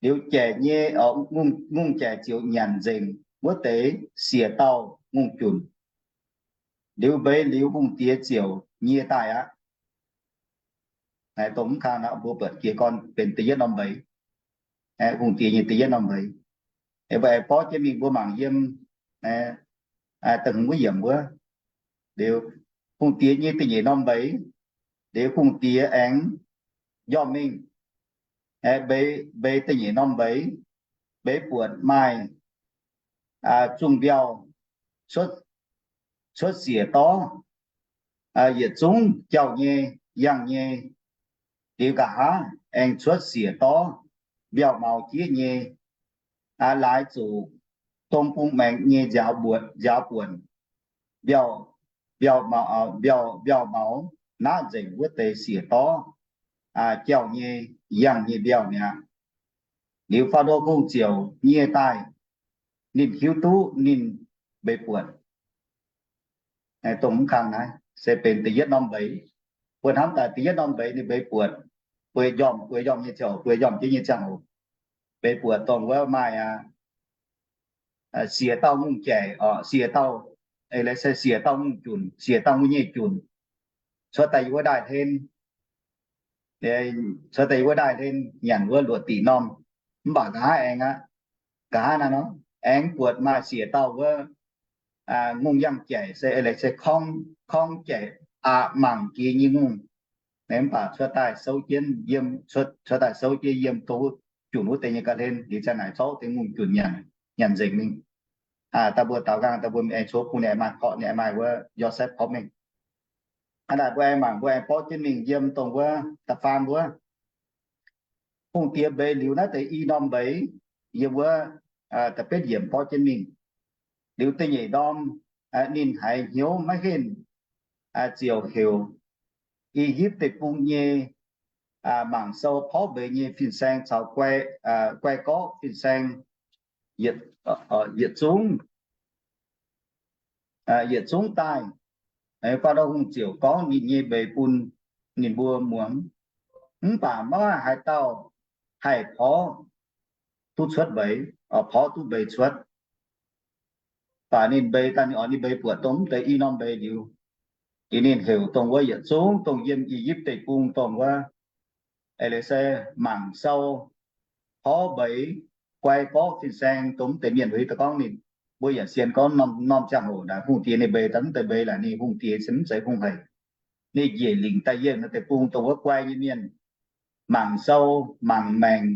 Liuz jaic nyei, ngongh jaic ziouc nyanc nzengc wuov deix siec dauh ngongh junc. Liuz mbeix liuz hungh diex ziouc nyie daaih aqv. Dongh mv kang nor mbuo buatc jiez gorn benx da'yietv norm mbeix, hungh diex nyei da'yietv norm mbeix. Mbuo aengx borv jienv mingh mbuo mangc yiem da'hmz wuov yiemc wuov. Liuz hungh diex nyei da'nyeic norm mbeix, liuz hungh diex aengx njormh mingh, mbeix, mbeix da'nyeic norm mbeix, mbeix buatc maaih zungh mbiauh cuotv siec dorv, yietc zungv jauh nyei, yangh nyei. Liuz nqa'haav aengx cuotv siec dorv, mbiauh maux jieqv nyei, laaix zuqc dong bung maengx nyei nziaaux mbuonc, nziaaux buonc, mbiauh, mbiauh maux, mbiauh, mbiauh maux naqv nzengc wuov deix siec dorv, jauh nyei, yangh nyei mbiauh mi'aqv. Liuz Faalo Hungh ziouc nyie daaih, ninh hiuv duqv ninh mbeix buonc. Dongh mv kang naaiv se benx da'yietv norm mbeix. Mbuo hnamv daaih da'yietv norm mbeix ninh mbeix buonc, bueix njormh, bueix njormh nyei ziangh hoc, bueix njormh jienv nyei ziangh hoc, mbeix buonc dongh wuov maaih siec dauh ngongh jaic oc, siec dauh, eix leiz se siec dauh ngongh junc, siec dauh ngongh nyeic junc, cuotv daaih yiem wuov ndaaih hlen, cuotv daaih yiem wuov ndaaih hlen nyanc wuov luoqc diqc normh. Mv baac nqa'haav aengx aqv, nqa'haav naaiv nor, aengx buatc maaih siec dauh wuov ngongh yangh jaic se eix leiz se korng, korng jaic, aqc mangc jiex nyei ngongh. Mv baac cuotv daaih souv jienv yiem, cuotv daaih souv jienv yiem dongh junc wuov deix nyei ga'hlen, liuz ziang naaic zorqv deix ngongh junc nyanc, nyanc nzengc mingh. Daaih mbuo daaux nqaang daaih mbuo aengx cov bung ninh aengx maaih korqv, ninh aengx maaih wuov Yosepv korqv mengh. Hnangv naaic mbuo aengx mangc, mbuo aengx borqv jienv mingh yiem dongh wuov da'faam wuov, hungh diex mbeix liuz naaiv deix i norm mbeix, yiem wuov da'betv yiemc borqv jienv mingh. Liuz da'nyeic norm, ninh haiz hnyouv maiv henh, ziouc heuc I^yipv Deic-Bung nyei mangc sou porv mbeix nyei fin-saeng caux guai gorqv fin-saeng yietc zungv, yietc zungv daaih. Faalo Hungh ziouc gorngv ninh nyei mbeix bun ninh mbuo muangx. Mv baac maiv maaih haaix dauh haih porv duqv cuotv mbeix, porv duqv mbeix cuotv. Baac ninh mbeix daaih, ninh oix ninh mbeix buatc dongh mv deix i norm mbeix liuz, liuz ninh heuc dongh wuov yietc zungv dongh yiem I^yipv Deic-Bung dongh wuov, eix leiz se mangc sou porv mbeix guai gorqv fin-saeng dongh mv deix mienh, wuov deix gorngv ninh, mbuo yaac sienx gorngv norm ziangh hoc naaic hungh diex ninh mbeix daaih mv deix mbeix laaic ninh hungh diex se mv zeiz hungh haic. Ninh njiec lingc daaih yiem naaiv deic-bung dongh wuov guai nyei mienh, mangc sou, mangc maengc,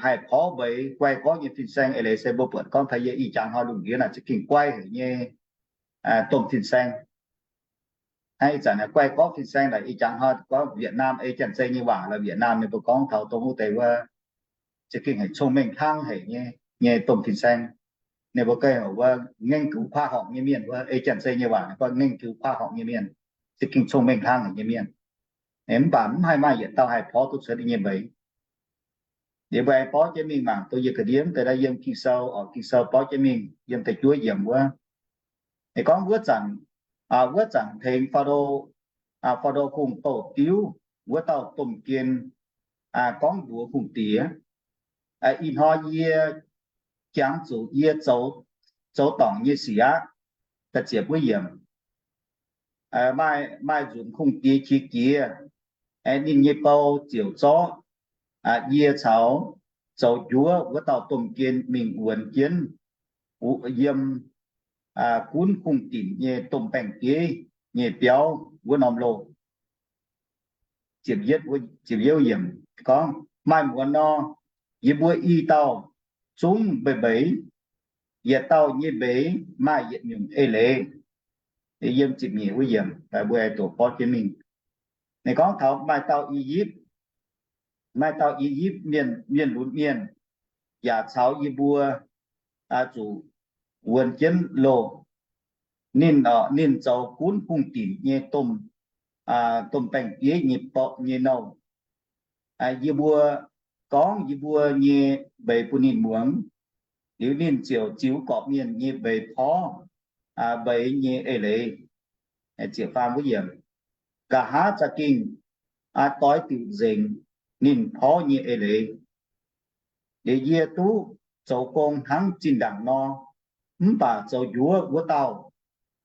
haih porv mbeix guai gorqv nyei fin-saeng. Eix leiz se mbuo buatc gorngv taux yie ih jaax hnoi lungh ndiev naaic za'gengh guai haic nyei domh fin-saeng. Hnangv ih zanc guai gorqv fin-saeng naaic ih jaax hnoi gorngv Vietnam ei Janx-Zei nyei waac lorqc, Vietnam ninh mbuo gorngv taux dongh wuov deix wuov za'gengh haic, cong-mengh hnangv haic nyei, nyei domh fin-saeng. Ninh mbuo gengh heuc wuov nghiên cứu khoa học nyei mienh, wuov ei Janx-Zei nyei waac ninh gorngv nghiên cứu khoa học nyei mienh, za'gengh cong-mengh hnangv haic nyei mienh. Mv baac mv haih maaih yietc dauh haih porv duqv cuotv ninh nyei mbeix. Liuz mbuo aengx borqv jienv mingh mangc dongh yie ga'ndiev deix daaih yiem Ging-Sou, oc, Ging-Sou borqv jienv mingh yiem da'juov yiemc wuov. Ninh gorngv wuov zanc, wuov zanc tengx Faalo, Faalo Hungh bouh diuv wuov dauh domh gen gorngv mbuox hungh diex, Ih hnoi yie jangx zuqc yie zoux dorngc nyei sic aqv. Da'ziepc wuov yiemc, maaih, maaih nzunc hungh diex qiex jiez, ninh nyei bou ziouc zorqv yie caux zoux njuov wuov dauh domh gen mingh wuonx jienv yiem gunv hungh dinc nyei domh baeng-bieiv nyei biauv wuov norm loh. Ziepc yietv yiemc gorngv, Maaih muonz nor, yie mbuo i dauh zungv mbeix mbeix, yietc dauh nyei mbeix maaih yietc nyungc eix leiz. Yiem ziepc nyeic wuov yiemc mbuo aengx doqc borqv jienv mingh. Ninh gorngv taux maaih dauh I^yipv, maaih dauh I^yipv mienh, mienh lunx mienh, yaac caux yie mbuo zuqc wuonx jienv loh. Ninh, ninh zoux gunv hungh dinc nyei domh, domh baeng-bieiv nyei borqv nyei nouh. Yie mbuo gorngv yie mbuo nyei mbeix bun ninh muangx, liuz ninh ziouc ziux gorqv-mienh nyei mbeix porv mbeix nyei eix leiz. Ziepc faam wuov yiemc, Nqa'haav za'gengh doix diuc nzengc ninh porv nyei eix leiz. Liuz yie duqv zoux gong hnangv zinh ndaangc nor, mv baac zoux njuov wuov dauh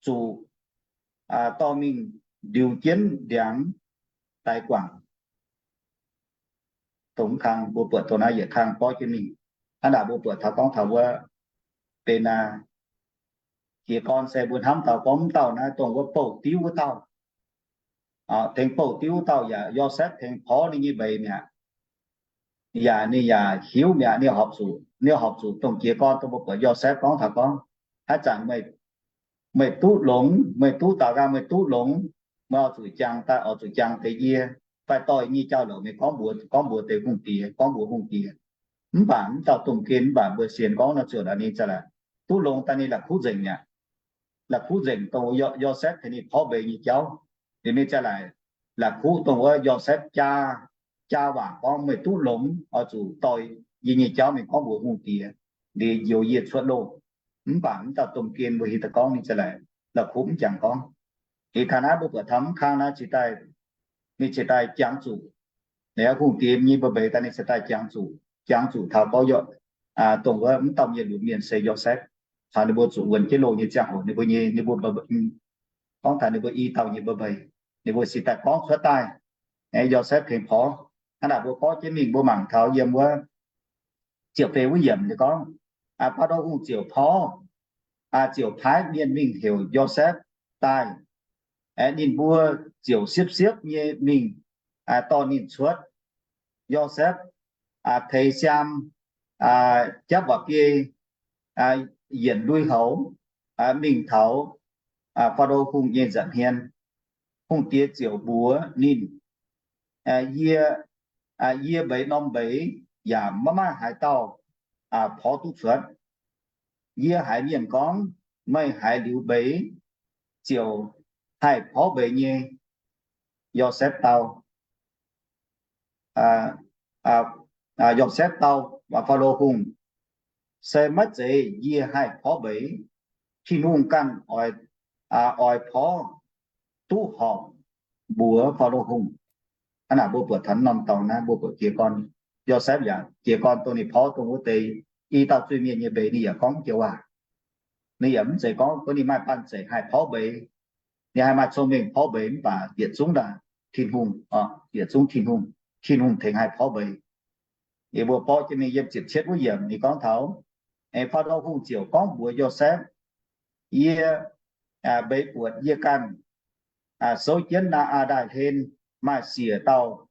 zuqc dorh mingh ndiux jienv ndiangx daix guangc. Dongh kang mbuo buatc dongh naaiv yietc kang borqv jienv mingh. Hnangv naaic mbuo buatc taux gorngv taux wuov benx aa, jiez gorn se mbuo hnamv taux gorngv mv dauh naaiv dongh wuov bouh diuv wuov dauh. Tengx bouh diuv wuov dauh yaac Yosepv tengx porv ninh nyei mbeix mi'aqv. Yaac ninh yaac hiuv mi'aqv, ninh horpc zuqc, ninh horpc zuqc dongh jiez gorn dongh mbuo buatc Yosepv gorngv taux gorngv, haaix zanc meih duqv longx, meih duqv daaux nqaang, meih duqv longx, meih oix zuqc jangx daaih, oix zuqc jangx deix yie, fai dorh nyei jauv-louc mingh gorngv mbuox, gorngv mbuox deix hungh diex, gorngv mbuox hungh diex. Mv baac mv dauh domh gen, mv baac mbuo sienx gorngv nor ziouc naaic ninh za'gengh la'kuqv duqv longx daaih, ninh la'kuqv nzengc mi'aqv. La'kuqv nzengc dongh Yosepv tengx ninh porv mbeix nyei jauv. Liuz ninh za'gengh la'kuqv dongh wuov Yosepv jaa, jaa waac gorngv, meih duqv longx oix zuqc dorh yie nyei jauv mingh gorngv mbuox hungh diex, liuz njoux yie cuotv loh. Mv baac mv dauh domh gen mbuo hiuv duqv gorngv ninh za'gengh la'kuqv mv jangx gorngv. Liuz taux naaiv mbuo buatc taux mv kang naaiv cingx daaih, ninh cingx daaih jangx zuqc, hungh diex nyei mbeix daaih ninh cingx daaih jangx zuqc, jangx zuqc taux gorngv dongh wuov mv dauh mienh lunx mienh se Yosepv. Taux ninh mbuo zuqc wuonx jienv loh nyei ziangh hoc ninh mbuo nyei, ninh mbuo gorngv taux ninh mbuo i dauh nyei mbeix, ninh mbuo cingx daaih gorngv cuotv daaih, Yosepv tengx porv. Hnangv naaic mbuo gorngv jienv mingh mbuo mangc taux yiem wuov ziepc feix wuov yiemc ninh gorngv, Faalo Hungh ziouc porv, ziouc paaiv mienh mingh heuc Yosepv daaih. Ninh mbuo ziouc siepv-siepv nyei mingh dorh ninh cuotv. Yosepv teix siaam japv mba'biei yienc lui-houx mingh taux Faalo Hungh nyei nza'hmien. Hungh diex ziouc mbuox ninh, Yie, yie mbeix norm mbeix yaac maiv maaih haaix dauh porv duqv cuotv. Yie haiz mienh gorngv, Meih haiz liuz mbeix ziouc haih porv mbeix nyei. Yosepv dau, Yosepv dau Faalo Hungh, Se maiv zeiz yie haih porv mbeix. Tin-Hungh ganh oix porv duqv horpc mbuox Faalo Hungh. Hnangv naaic mbuo buatc taux norm dorngx naaiv, mbuo buatc jiez gorn, Yosepv yaac jiez gorn dongh ninh porv dongh wuov deix i dauh zuiz-mienh nyei mbeix, ninh yaac gorngv joux waac. Ninh yaac mv zeiz gorngv bun ninh maaih banh zeic haih porv mbeix. Ninh haih maaih cong-mengh porv mbeix mv baac yietc zungv Tin-Hungh, yietc zungv Tin-Hungh, Tin-Hungh tengx haih porv mbeix. Yie mbuo borqv jienv mingh yiem ziepc cietv wuov yiemc ninh gorngv taux, Faalo Hungh ziouc gorngv mbuox Yosepv, Yie mbeix buatc yie ganh souv jienv naa aa ndaaih hlen, maaih siec dauh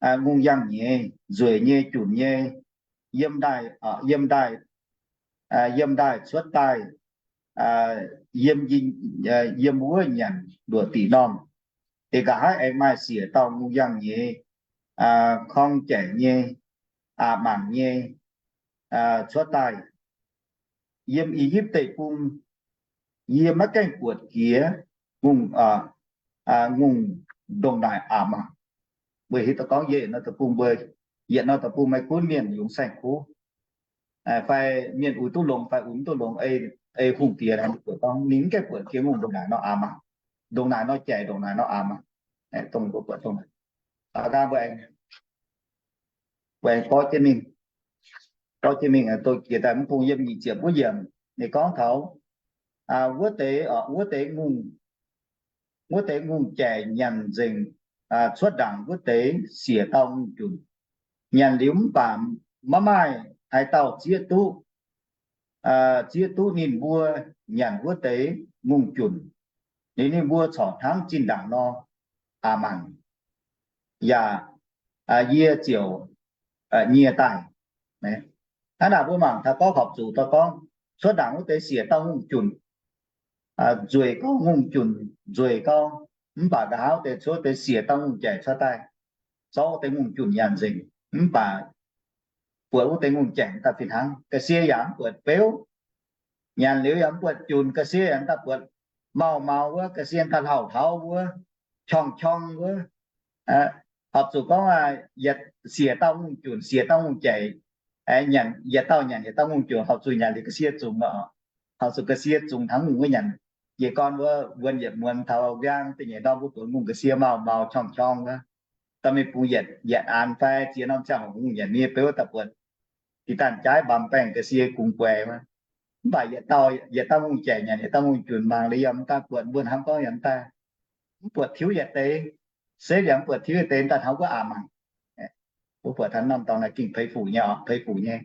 ngongh yangh nyeiz, nzueic nyei, junc nyei, yiem ndaaih, yiem ndaaih, yiem ndaaih cuotv daaih, yiem, yiem wuov nyanc luoqc diqc normh. Deix nqa'haav aengx maaih siec dauh ngongh yangh nyeiz, korng jaic nyei, aqc mangc nyei, cuotv daaih. Yiem I^yipv Deic-Bung, yie maiv gaengh buatc jiex ngongh, ngongh ndongc naaic aqc mangc. Mbuo hiuv duqv gorngv yie yietc norm deic-bung, mbuo yietc norm deic-bung maiv gunv mienh yungz saeng-kuv fai mienh uix duqv longx fai uix mv duqv longx, ei hungh diex gorngv ninh mv gaengh buatc jiex ngongh ndongc naaic nor aqc mangc, ndongc naaic nor jaic, ndongc naaic nor aqc mangc. Dongh mbuo buatc dongh naaic, mbuo aengx gorngv jienv mingh, gorngv jienv mingh dongh jiex daaih mv bung yiem nyic ziepc wuov yiemc ninh gorngv taux wuov deix, wuov deix ngongh, wuov deix ngongh jaic nyanc nzengc cuotv ndaangc wuov deix siec dauh ngongh junc. Nyanc liuz mv baac maiv maaih haaix dauh zieqv duqv, zieqv duqv ninh mbuo nyanc wuov deix ngongh junc. Liuz ninh mbuo corc hnangv zinh ndaangc nor aqc mangc, yaac yie ziouc nyie daaih. Hnangv naaic mbuo mangc taux gorngv horpc zuqc daaih gorngv cuotv ndaangc wuov deix siec dauh ngongh junc, nzueic gau, ngongh junc nzueic gau, mv baac nqa'haav deix cuotv deix siec dauh ngongh jaic cuotv daaih, zorqv deix ngongh junc nyanc nzengc, mv baac buatc wuov deix ngongh jaic daaih fih hnangv. Ga'sie yaac mv buatc beuv, nyanc liuz yaac mv buatc junc, ga'sie yaac daaih buatc mauh maux wuov, ga'sie daaih hlauv-hlauv wuov, qorng-qorng wuov. Horpc zuqc gorngv yietc siec dauh ngongh junc, siec dauh ngongh jaic, nyanc yietc dauh nyanc yietc dauh ngongh junc, horpc zuqc nyanc liuz ga'sie zungx, horpc zuqc ga'sie zungx hnangv ngongh wuov nyanc. Jiez gorn wuov wuonx yietc muonz taux nqaang da'nyeic ndorm mbuo buatc ngongh ga'sie mauh maux qorng-qorng wuov, dorh mingh bungx yietc, yietc aanx fai ziex norm ziangh hoc ngongh nyanc nyei beuv daaih buatc jiex daaih jaaiv mbamv baengh ga'sie gungx guaix wuov. Mv baac yietc dauh, yietc dauh ngongh jaic nyanc yietc dauh ngongh junc mangc liuz yaac mv daaih buatc, mbuo hnamv gorngv yaac mv daaih, mv buatc tiuv yietc deix, se yaac mv buatc tiuv yietc deix, daaih hnamv wuov aqc mangc. Mbuo buatc taux norm dorngx naaic gengh peix fuc nyei oc, peix fuc nyei.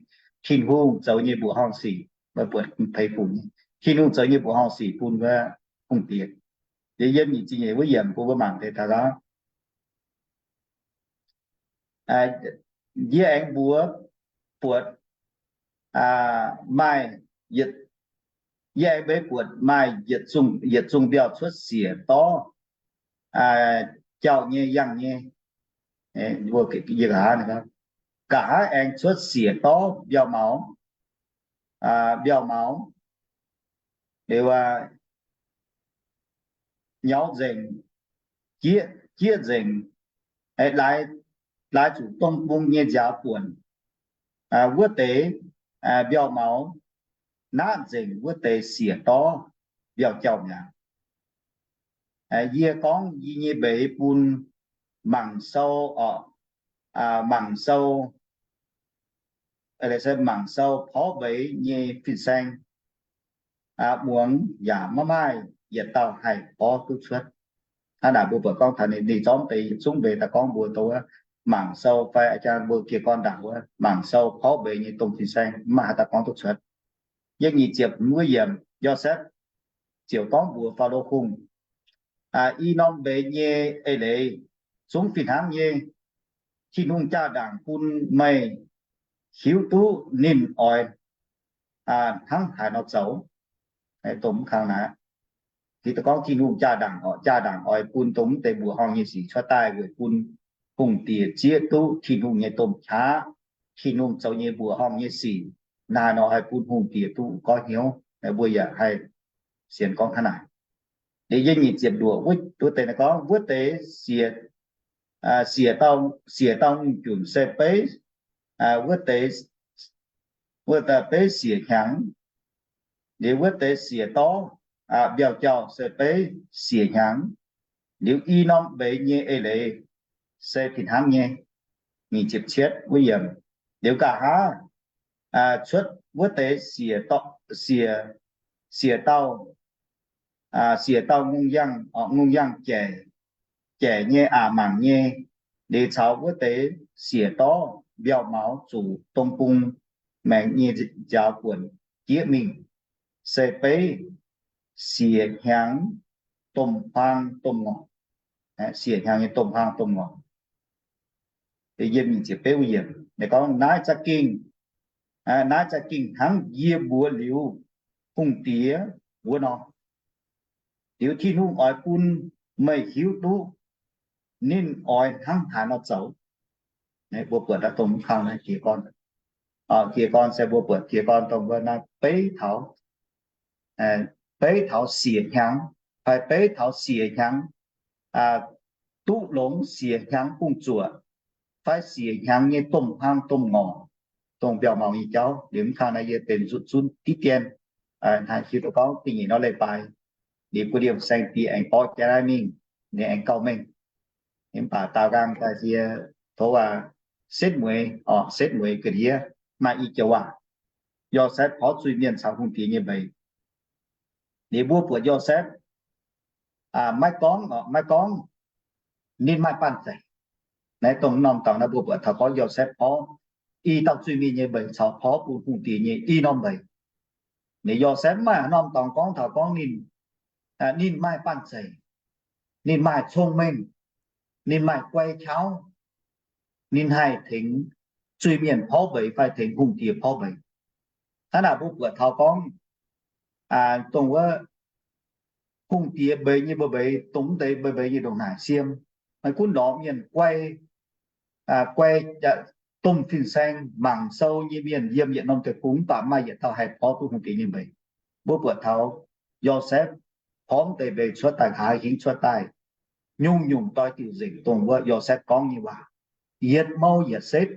Tin-Hungh zoux nyei mbuoqc horngh sic, mbuo buatc peix fuc nyei. Tin-Hungh zoux nyei mbuoqc horngh sic bun wuov hungh diex. Liuz yiem nyic ziepc nyeic wuov yiemc bun mbuo mangc deix taux yie aengx mbuox buatc maaih, yie aengx mbuox buatc maaih yietc zungh, yietc zungh mbiauh cuotv siec dorv, jauh nyei, yangh nyei. Nqa'haav aengx cuotv siec dorv mbiauh maux, mbiauh maux, nyauv nzengc, jieqv nzengc, laaix zuqc dongh bung nyei nziaaux buonc. Wuov deix mbiauh maux naqv nzengc wuov deix siec dorv mbiauh jauh mi'aqv. Yie gorngv yie nyei mbeix bun mangc sou, mangc sou, mangc sou porv mbeix nyei fin-saeng, muangx yaac maiv maaih yietc dauh haih porv duqv cuotv. Hnangv naaic mbuo buatc gorngv taux ninh, ninh zorqv deix yietc zungv mbeix daaih gorngv mbuox dongh wuov mangc sou fai a'jang mbuo jiez gorn ndaangc wuov mangc sou porv mbeix nyei domh fin-saeng mv maaih haaix dauh gorngv duqv cuotv. Yiem nyic ziepc hmz wuov yiemc, Yosepv ziouc gorngv mbuox Faalo Hungh, i norm mbeix nyei eix leiz zungv fih hnangv nyei. Tin-Hungh jaa-ndaangc bun meih hiuv duqv ninh oix hnangv haaix nor zoux. Dongh mv kang naaiv, hiuv duqv gorngv Tin-Hungh jaa-ndaangc oc, jaa-ndaangc oix bun dongh mv deix mbuoqc horngh nyei sic cuotv daaih weic bun hungh diex zieqv duqv Tin-Hungh nyei domh qaqv, Tin-Hungh zoux nyei mbuoqc horngh nyei sic. Naaiv nor haih bun hungh diex duqv goiv hnyouv. Mbuo yaac haih sienx gorngv hnangv naaic. Liuz yiem nyic ziepc luoqc wuov deix naaiv gorngv, wuov deix siec, siec dauh, siec dauh ngongh junc se beiv, wuov deix, wuov deix beiv siec hnyangx. Liuz wuov deix siec dorv, mbiauh jauh se beiv siec hnyangx. Liuz i norm mbeix nyei eix leiz se fih hnangv nyei. Nyic ziepc cietv wuov yiemc. Liuz nqa'haav cuotv wuov deix siec, siec dauh, siec dauh ngongh yangh, ngongh yangh jaic, jaic nyei aqc mangc nyei, liuz caux wuov deix siec dorv mbiauh maux zuqc dong bung maengx nyei nziaaux guonc jieqv mingh, se beiv siec hnyangx domh huaang domh ngorc. Siec hnyangx nyei domh huaang domh ngorc. Yiem nyic ziepc betv wuov yiemc gorngv, naaiv za'gengh, naaiv za'gengh hnangv yie mbuox liuz hungh diex wuov nor. Liuz Tin-Hungh oix bun meih hiuv duqv ninh oix hnangv haaix nor zoux. Mbuo buatc daaih dongh mv kang naaiv jiez gorn, jiez gorn se mbuo buatc jiez gorn dongh wuov naaiv beiv taux, beiv taux siec hnyangx, fai beiv taux siec hnyangx duqv longx, siec hnyangx bungx zuoqc, fai siec hnyangx nyei domh huaang domh ngorc, dongh mbiauh maux nyei jauv. Liuz mv kang naaiv yie benx nzutv zunv diqv dien, hnangv hiuv duqv gorngv da'nyeic nor leiz-baaix liuz, gu'nyuoz saeng-diex aengx borqv jaax naaiv mingh, ninh aengx gauh mengh. Mv baac daaux nqaang daaih yie tov aac, setv mueiz, setv mueiz ga'ndiev maaih i joux waac, Yosepv porv zuiz-mienh caux hungh diex nyei mbeix. Liuz mbuo buatc Yosepv maiv gorngv, maiv gorngv ninh maaih banh zeic. Naaiv dongh norm dorngx naaiv mbuo buatc taux gorngv Yosepv porv i dauh zuiz-mienh nyei mbeix caux porv bun hungh diex nyei i norm mbeix. Ninh Yosepv mv maaih norm dorngx gorngv taux gorngv ninh, ninh maaih banh zeic, ninh maaih cong-mengh, ninh maaih guai qauv, ninh haih tengx zuiz-mienh porv mbeix fai tengx hungh diex porv mbeix. Hnangv naaic mbuo buatc taux gorngv dongh wuov hungh diex mbeix nyei mbuo mbeix, dongh mv deix mbeix mbeix nyei ndongc naaic siem, maiv gunv lorz mienh guai, guai, domh fin-saeng mangc sou nyei mienh yiem yietc norm deic-bung, mv baac maaih yietc dauh haih porv duqv hungh diex nyei mbeix. Mbuo buatc taux Yosepv porv mv deix mbeix cuotv daaih, nqa'haav hingv cuotv daaih, nyungc-nyungc doix diuc nzengc dongh wuov Yosepv gorngv nyei waac, yietc mouh yietc setv,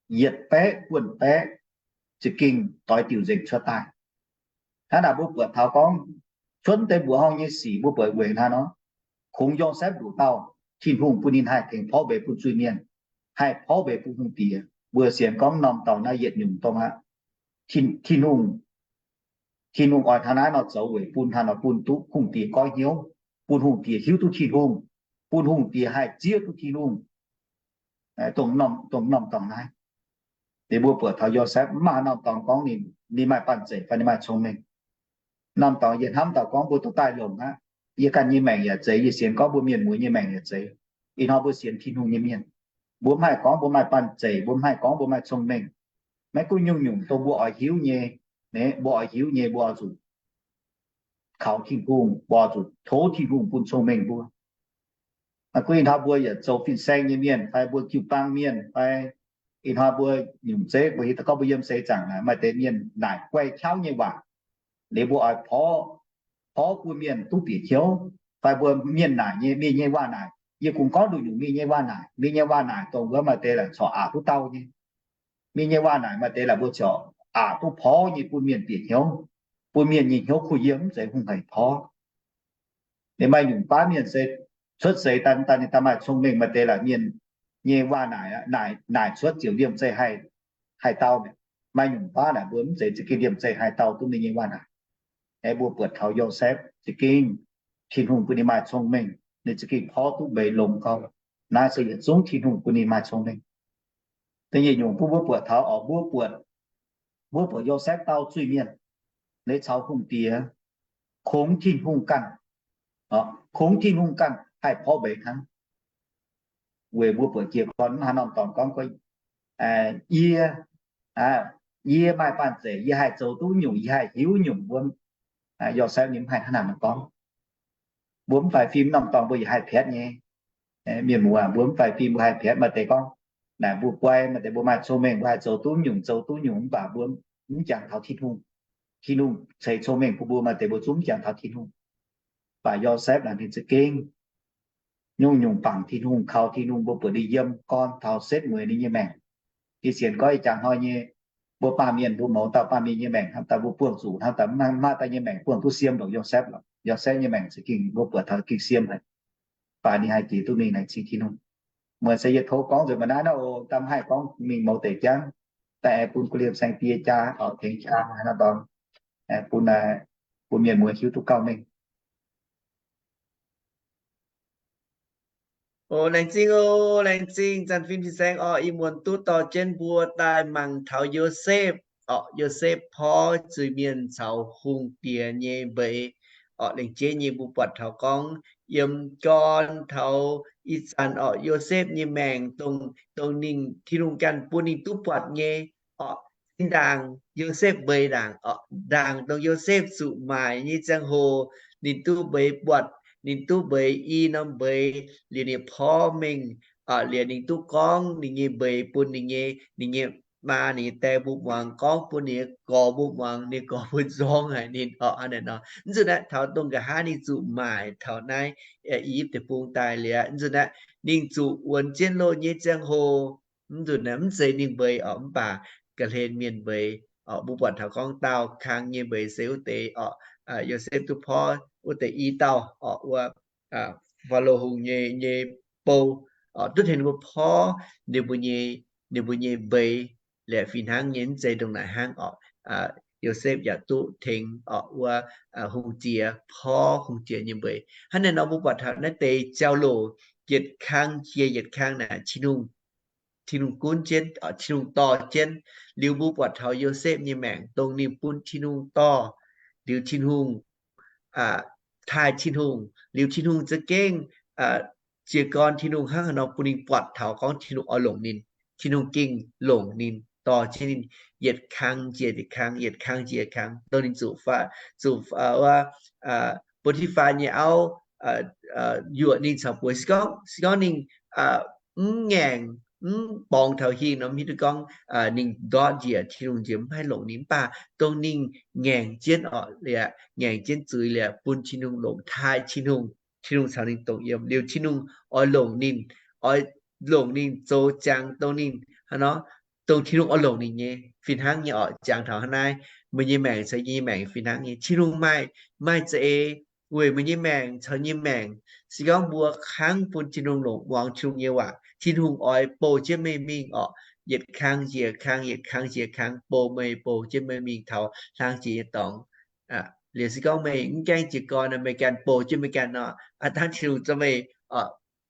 yietc baeqv buonv baeqv, za'gengh doix diuc nzengc cuotv daaih. Hnangv naaic mbuo buatc taux gorngv cuotv deix mbuoqc horngh nyei sic mbuo buatc weic hnangv nor, kungx Yosepv nduqc dauh, Tin-Hungh bun ninh haih tengx porv mbeix bun zuiz-mienh, haih porv mbeix bun hungh diex. Mbuo sienx gorngv norm dorngx naaiv yietc nyungc dongh aqv. Tin-Hungh, Tin-Hungh oix hnangv naaiv nor zoux weic bun hnangv nor bun duqv hungh diex goiv hnyouv, bun hungh diex hiuv duqv Tin-Hungh, bun hungh diex haih zieqv duqv Tin-Hungh. Dongh norm dorngx naaiv, ninh mbuo buatc taux Yosepv mv maaih norm dorngx gorngv ninh, ninh maaih banh zeic fai ninh maaih cong-mengh. Norm dorngx yie hnamv dauh gorngv mbuo duqv daaih longc aqv. Yie ganh nyei maengc yaac zeiz, yie sienx gorngv mbuo mienh mueiz nyei maengc yaac zeiz. Ih hnoi mbuo sienx Tin-Hungh nyei mienh, mbuo mv haih gorngv mbuo maaih banh zeic, mbuo mv haih gorngv mbuo maaih cong-mengh. Maiv gunv nyungc-nyungc dongh mbuo oix hiuv nyei, mbuo oix hiuv nyei mbuo oix zuqc kaux Tin-Hungh, mbuo oix zuqc tov Tin-Hungh bun cong-mengh mbuo. Maiv gunv ih hnoi mbuo yaac zoux fin-saeng nyei mienh fai mbuo jiu-baang mienh fai ih hnoi mbuo nyungc zeiv, mbuo hiuv duqv gorngv mbuo yiem seix zaangc naaic maaih deix mienh naaic guai qauv nyei waac, liuz mbuo oix porv, porv bun mienh duqv bieqc hnyouv, fai mbuo mienh naaic nyei, mienh nyei waac naaic, yie kungx gorngv nduqc nyungc mienh nyei waac naaic. Mienh nyei waac naaic dongh wuov maaih deix laaix corc aqc duqv dauh nyei. Mienh nyei waac naaic maaih deix laaix mbuo corc aqc duqv porv nyei bun mienh bieqc hnyouv, bun mienh nyei hnyouv kuh yiem, mv zeiz hungh haic porv. Ninh maaih nyungc baav mienh se cuotv seix daaih, daaih ninh daaih maaih cong-mengh, maaih deix laaix mienh nyei waac naaic, naaic cuotv ziouc liemh zeih haih, haih dau. Maaih nyungc baav naaic mbuo mv zeiz za'gengh liemh zeih haih dau duqv ninh nyei waac naaic. Aeqv, mbuo buatc taux Yosepv za'gengh Tin-Hungh bun ninh maaih cong-mengh, ninh za'gengh porv duqv mbeix longx gau. Naaiv se yietc zungv Tin-Hungh bun ninh maaih cong-mengh. Da'nyeic nyungc bun mbuo buatc taux oc, mbuo buatc, mbuo buatc Yosepv dauh zuiz-mienh, leiz caux hungh diex, kungx Tin-Hungh ganh, Kungx Tin-Hungh ganh haih porv mbeix hnangv. Weic mbuo buatc jiez gorn mv haaix norm dorngx gorngv, yie, yie maaih banh zeic, yie haih zoux duqv nyungc, yie haih hiuv nyungc, mbuo, Yosepv ninh mv haih hnangv naaic nor gorngv. Mbuo mv faix fim norm dorngx mbuo yaac haih piatv nyei. Mienh muoz, mbuo mv faix fim mbuo haih piatv. Maaih deix gorngv, naaic mbuo guai, maaih deix mbuo maaih cong-mengh, mbuo haih zoux duqv nyungc, zoux duqv nyungc, mv baac mbuo mv jangx taux Tin-Hungh. Tin-Hungh ceix cong-mengh bun mbuo, maaih deix mbuo zungv mv jangx taux Tin-Hungh. Mv baac Yosepv naaic ninh za'gengh nyungc-nyungc bangc Tin-Hungh, kaux Tin-Hungh, mbuo buatc ninh yiem gorn taux setv mueiz ninh nyei maengc. Ih sienx gorngv ih jaax hnoi nyei, mbuo baamh mienh, mbuo mouz dauh baamh mienh nyei maengc hnangv daaih mbuo buangh zuqc hnangv daaih, mv maaih daaih nyei maengc buangh duqv siem longc Yosepv lorqc. Yosepv nyei maengc za'gengh mbuo buatc taux za'gengh siem haic, mv baac ninh haih jiex duqv mingh laengz zingh Tin-Hungh. Muoz se yie tov gorngv nzunc mbuo naaiv nor, daaih mv haih gorngv mingh mouz deic jangv, daaih aengx bun kuv liemh saeng die jaa, tengx jaa haaix nor dorngx, bun, bun mienh muoz hiuv duqv gauh mengh. O, laengz zingh o, laengz zingh Zanc Fin Fin-Saeng orqc, ih muonz duqv dorh jienv mbuo daaih mangc taux Yosepv orqc. Yosepv porv zuiz-mienh caux hungh diex nyei mbeix orqc. Laengz jeiv nyei mbuo buatc taux gorngv yiem gorn taux ih zanc orqc, Yosepv nyei maengc dongh, dongh ninh, Tin-Hungh ganh bun ninh duqv buatc nyei orqc. Zinh ndaangc Yosepv mbeix ndaangc orqc, ndaangc dongh Yosepv zuqc maaic nyei ziangh hoc, ninh duqv mbeix buatc, ninh duqv mbeix i norm mbeix liuz ninh porv mengh, liuz ninh duqv gorngv ninh nyei mbeix bun ninh nyei, ninh nyei maa ninh nyei die mbuo muangx, gorngv bun ninh nyei gorx mbuo muangx, ninh gorx mbuo nzorng haic ninh orqc. Hnangv naaic nor, mv nzunc naaiv taux dongh nqa'haav ninh zuqc maaic taux naaiv I^yipv Deic-Bung daaih liuz, mv nzunc naaiv ninh zuqc wuonx jienv loz nyei ziangh hoc, mv nzunc naaiv mv zeiz ninh mbeix orqc, mv baac ga'hlen mienh mbeix orqc. Mbuo buatc taux gorngv daauh kang nyei mbeix se wuov deix orqc, Yosepv duqv porv wuov deix i dauh orqc, wuov Faalo Hungh nyei, nyei bou orqc, duqv tengx ninh mbuo porv ninh mbuo nyei, ninh mbuo nyei mbeix. Liuz fih hnangv nyei mv zeiz ndongc naaic hnangv orqc, Yosepv yaac duqv tengx orqc wuov hungh diex porv hungh diex nyei mbeix. Hnangv naaiv nor mbuo buatc taux naaiv deix jauv-louc yietc kang jiex yietc kang naaic Tin-Hungh, Tin-Hungh gunv jienv, Tin-Hungh dorh jienv. Liuz mbuo buatc taux Yosepv nyei maengc dongh ninh bun Tin-Hungh dorh, liuz Tin-Hungh taaih Tin-Hungh, liuz Tin-Hungh za'gengh jiez gorn Tin-Hungh hnangv haaix nor bun ninh buatc taux gorngv Tin-Hungh oix longc ninh. Tin-Hungh gengh longc ninh, dorh jienv ninh yietc kang jiex yietc kang, yietc kang jiex yietc kang, dongh ninh zuqc, zuqc wuov Bo^ti^faa nyei auv yuoqc ninh caux bueix. Se gorngv, se gorngv ninh mv ngaengc, mv borngz taux hingh nor, mv hiuv duqv gorngv ninh ndortv njiec Tin-Hungh njiec mv haih longc ninh. Mv baac dongh ninh ngaengc jienv orqc liuz, ngaengc jienv zuiz liuz, bun Tin-Hungh longc, taaih Tin-Hungh, Tin-Hungh caux ninh dongh yiem. Liuz Tin-Hungh oix longc ninh, oix longc ninh zoux jangx dongh ninh hnangv nor, dongh Tin-Hungh oix longc ninh nyei. Fih hnangv nyei orqc, jangx taux hnangv naaiv, meih nyei maengc caux yie nyei maengc fih hnangv nyei. Tin-Hungh maaih, maaih za'eix weic meih nyei maengc caux yie nyei maengc. Se gorngv mbuo kangv bun Tin-Hungh longc, muangx Tin-Hungh nyei waac, Tin-Hungh oix bouh jienv meih mingh orqc. Yietc kang jiex kang, yietc kang jiex kang, bouh meih, bouh jienv meih mingh taux hlang jiex nyei dorngx. Liuz se gorngv meih mv gaengh jiez gorn nor, meih ganh bouh jienv meih ganh nor, aav dangh Tin-Hungh zorqv meih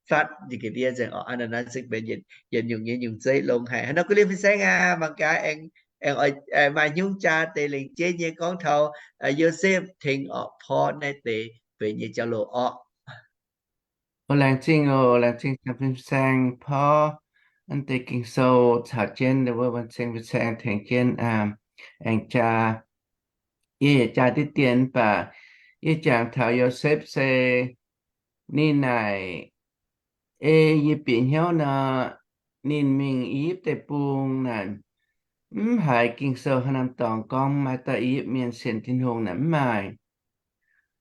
fatv njiec ga'ndiev nzengc orqc. Hnangv naaiv za'gengh benx yietc nyungc nyei nyungc zeiv longx haic. Hnangv nor, guv liemh fin-saeng aac, mangc gaax aengx, aengx oix, maaih haaix nyungc jaa deix lengc jeiv nyei gorngv taux Yosepv tengx orqc porv naaiv deix benx nyei jauv-louc orqc. O, laengz zingh oc, laengz zingh fin-saeng porv naaiv deix Ging-Sou caux jienv wuov, fin-saeng tengx jienv aengx jaa. Yie yaac jaa diqv dien, mv baac yie jangx taux Yosepv se ninh naaic, ei yie bieqc hnyouv nor, ninh mingh I^yipv Deic-Bung naaic, mv haiz Ging-Sou haaix norm dorngx gorngv maaih dauh I^yipv mienh sienx Tin-Hungh naaic, mv maaih.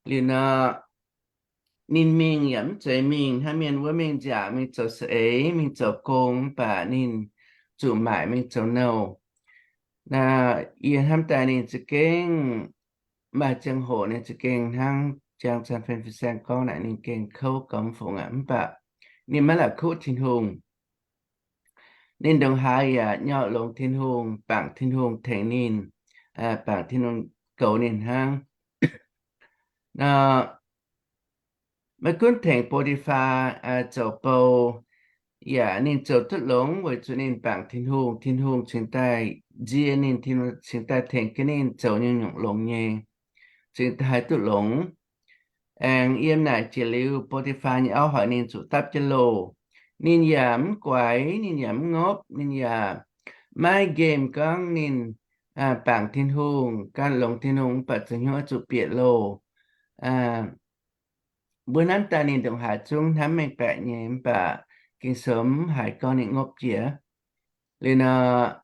Liuz nor, ninh mingh yaac mv zeiz mingh hnangv mienh wuov mingh nziaauc, mingh zoux saeng-eix, mingh zoux gong, mv baac ninh zuqc maaic mingh zoux nouh. Naaiv yie hnamv daaih ninh za'gengh maaih ziangh hoc ninh za'gengh hnangv jangx zanc fin-saeng gorngv naaic, ninh gengh kouv gomv fungc aqv, mv baac ninh maiv la'kuqv Tin-Hungh. Ninh ndongc haaix yaac nyorqc longx Tin-Hungh, bangc Tin-Hungh tengx ninh, bangc Tin-Hungh goux ninh hnangv. Nor, maiv gunv tengx Bo^ti^faa zoux bou, yaac ninh zoux duqv longx weic zuqc ninh bangc Tin-Hungh. Tin-Hungh cingx daaih nzie ninh, Tin-Hungh cingx daaih tengx jienv ninh zoux nyungc-nyungc longx nyei, cingx daaih haih duqv longx. Aengx yiem naaic jiex liuz, Bo^ti^faa nyei auv hoic ninh zuqc dapv jienv loh. Ninh yaac mv guaix, ninh yaac mv ngopv, ninh yaac maiv nqemh gorngv ninh bangc Tin-Hungh, gan longx Tin-Hungh, mv baac zoux hnyouv zuqc bieqc loh. Mbuo hnamv daaih ninh ndongc haaix zungv hnamv mengh baeqc nyei, mv baac Ging-Sou mv haiz gorngv ninh ngopv jiex. Liuz nor,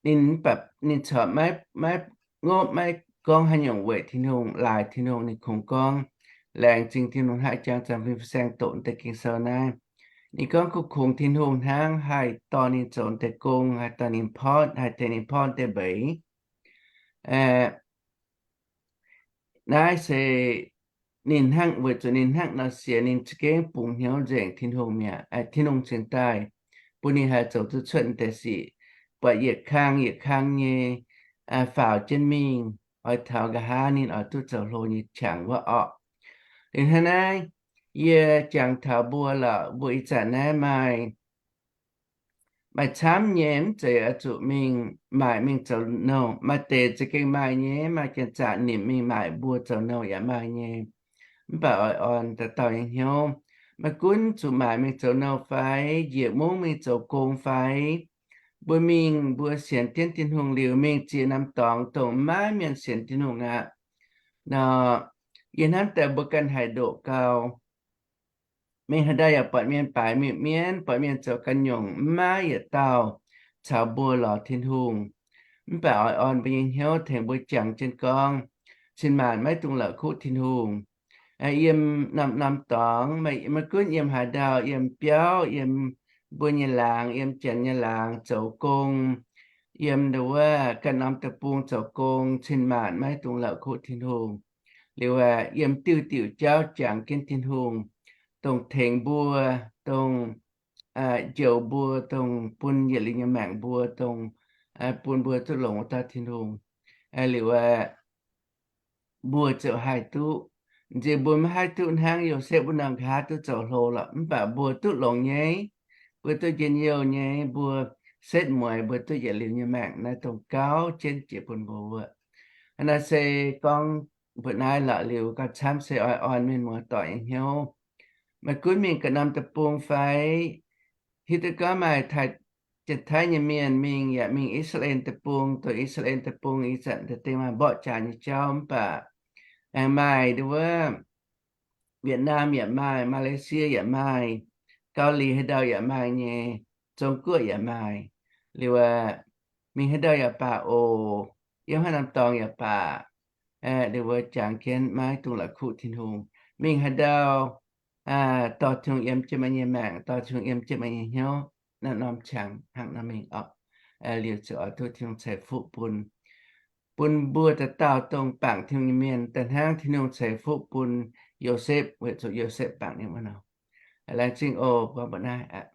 ninh, ninh corc maiv, maiv ngopv, maiv gorngv haaix nyungc weic Tin-Hungh, laaix Tin-Hungh. Ninh kungx gorngv, laengz zingh Tin-Hungh hnangv jangx zanc fin-saeng doqc deix Ging-Sou naaiv. Ninh gorngv, kungx kungx Tin-Hungh hnangv haih dorh ninh zoux deix gong, haih dorh ninh porv, haih tengx ninh porv deix mbeix. Naaiv se ninh hnangv, weic zuqc ninh hnangv nor sienx, ninh za'gengh bungx hnyouv nzengc Tin-Hungh mi'aqv. Tin-Hungh cingx daaih bun ninh haih zoux duqv cuotv deix sic, buatc yietc kang yietc kang nyei faaux jienv mingh, oix taux nqa'haav ninh oix duqv zoux hlo nyei qangx wuov orqc. Liuz hnangv naaiv, yie jangx taux mbuo lorqc, mbuo ih zanc naaiv maaih maaih camv nyei mv zeiz oix zuqc mingh maaic mingh zoux nouh. Maaih deix za'gengh maaih nyei, maaih janx-zaqc nimc mingh maaic mbuo zoux nouh yaac maaih nyei. Mv baac oix orn dauh dauh nyei hnyouv. Maiv gunv zuqc maaic mingh zoux nouh fai, njiec mungv mingh zoux gong fai, mbuo mingh mbuo sienx jienv Tin-Hungh liuz, mingh ziex norm dorngx dongh maiv mienh sienx Tin-Hungh aqv nor, yie hnamv daaih mbuo ganh haih ndoqc gau. Mingh haaix ndau yaac buatc mienh baaix miuc-mienv, buatc mienh zoux ganh nyungc, mv maaih yietc dauh caux mbuo lorz Tin-Hungh. Mv baac oix orn mbuo nyei hnyouv tengx mbuo jangx jienv gorngv, cin-maanc maiv dungx la'kuqv Tin-Hungh. Yiem norm-norm dorngx, maiv gunv yiem haaix ndau, yiem biauv, yiem mbuo nyei laangz, yiem janx nyei laangz zoux gong, yiem ndau wuov ganh norm deic-bung zoux gong, cin-maanc maiv dungx la'kuqv Tin-Hungh. Liuz aeqv, yiem diuh diuc jauv jangx jienv Tin-Hungh, dongh tengx mbuo, dongh njoux mbuo, dongh bun yietc liuz nyei maengc mbuo, dongh bun mbuo duqv longx wuov dauh Tin-Hungh. Liuz aeqv, mbuo ziouc haih duqv. Nziex mbuo maiv haih duqv hnangv Yosepv wuov nor, nqa'haav duqv zoux hlo lorqc. Mv baac mbuo duqv longx nyei, mbuo duqv njien-youh nyei, mbuo setv mueiz mbuo duqv yietc liuz nyei maengc naaiv dongh gauh jienv jiex bun mbuo wuov. Naaiv se gorngv mbuo naaiv lorqc. Liuz gauh camv se oix orn mienh muoz-doic nyei hnyouv. Maiv gunv mingh ganh norm deic-bung fai, hiuv duqv gorngv maaih Taiv, Janx-Taiv nyei mienh mingh yaac mingh I^saa^laa^en Deic-Bung, dongh I^saa^laa^en Deic-Bung ih zanc deix dingh maaih mborqv jaax nyei jauv, mv baac aengx maaih ndau wuov Việt Nam yaac maaih, Malaysia yaac maaih, Gau^li haaix ndau yaac maaih nyei, Zong-Guoqv yaac maaih. Liuz aeqv, mingh haaix ndau yaac baac oc, yiem haaix norm dorngx yaac baac, liuz mbuo jangx jienv maiv dungx la'kuqv Tin-Hungh. Mingh haaix ndau dorh Tin-Hungh yiem jienv meih nyei maengc, dorh Tin-Hungh yiem jienv meih nyei hnyouv, norm-norm qangx hnangv nor mingh orqc. Liuz ziouc oix duqv Tin-Hungh ceix fuqv bun, bun mbuo dauh dauh dongh bangc Tin-Hungh nyei mienh daaih hnangv Tin-Hungh ceix fuqv bun Yosepv, weic zuqc Yosepv bangc ninh wuov nor. Laengz zingh oc, gorngv mbuo naaiv aqv.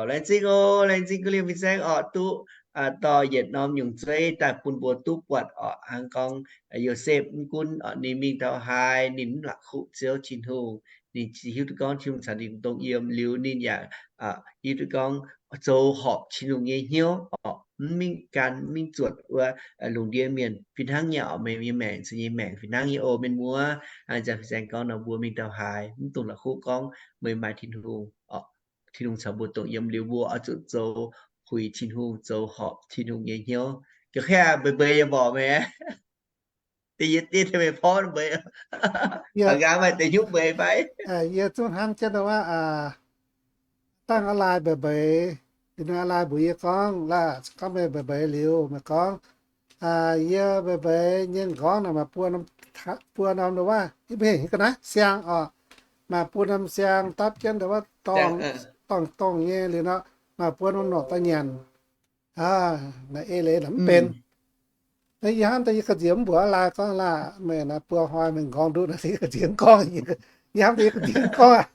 Laengz zingh oc, laengz zingh kuv liemh fin-saeng orqc, duqv dorh yietc norm nyungc zeiv daaih bun mbuo duqv buatc orqc. Hnangv gorngv Yosepv mv gunv orqc ninh mingh taux haaix, ninh mv la'kuqv Ziouv Tin-Hungh. Ninh hiuv duqv gorngv Tin-Hungh caux ninh dongh yiem, liuz ninh yaac hiuv duqv gorngv zoux horpc Tin-Hungh nyei hnyouv orqc, mv mingh gan, mv mingh zuotc wuov lungh ndiev mienh. Fih hnangv nyei orqc, meih nyei maengc, caux yie nyei maengc fih hnangv nyei oc, mienh muoz. Hnangv Janx fin-saeng gorngv nor, mbuo mingh taux haaix mv dungx la'kuqv gorngv meih maaih Tin-Hungh orqc. Tin-Hungh caux mbuo dongh yiem, liuz mbuo oix zuqc zoux puix Tin-Hungh, zoux horpc Tin-Hungh nyei hnyouv. Jauv-kaeqv, mbeix mbeix yie mborqc meih, da'yietv deix tengx meih porv mbeix, nqa'haav maaih deix hnyouv mbeix fai? Yie zungv hnamv jienv wuov, dangh a'laaih mbeix mbeix, ninh a'laaih mbuox yie gorngv laaix, gorngv meih mbeix mbeix liuz, meih gorngv, yie mbeix mbeix nyei m'nqorngv naaic maaih buo norm, buo norm ndau wuov, yie mv hengx ga'naaiv siang orqc, maaih buo norm siang dapv jienv ndau wuov dorngh, dorngh dorngh nyei liuz nor, maaih buo norm norqc daaih nyanc. Naaiv ei leiz naaic mv benx. Naaiv yie hnamv daaih yie ga'nziex mv mbuox a'laaih gorngv, laaix meih naaiv buo hnoi meih m'nqorngv ndutv naaic, yie ga'nziex mv gorngv. Yie hnamv daaih yie ga'nziex mv gorngv aqv.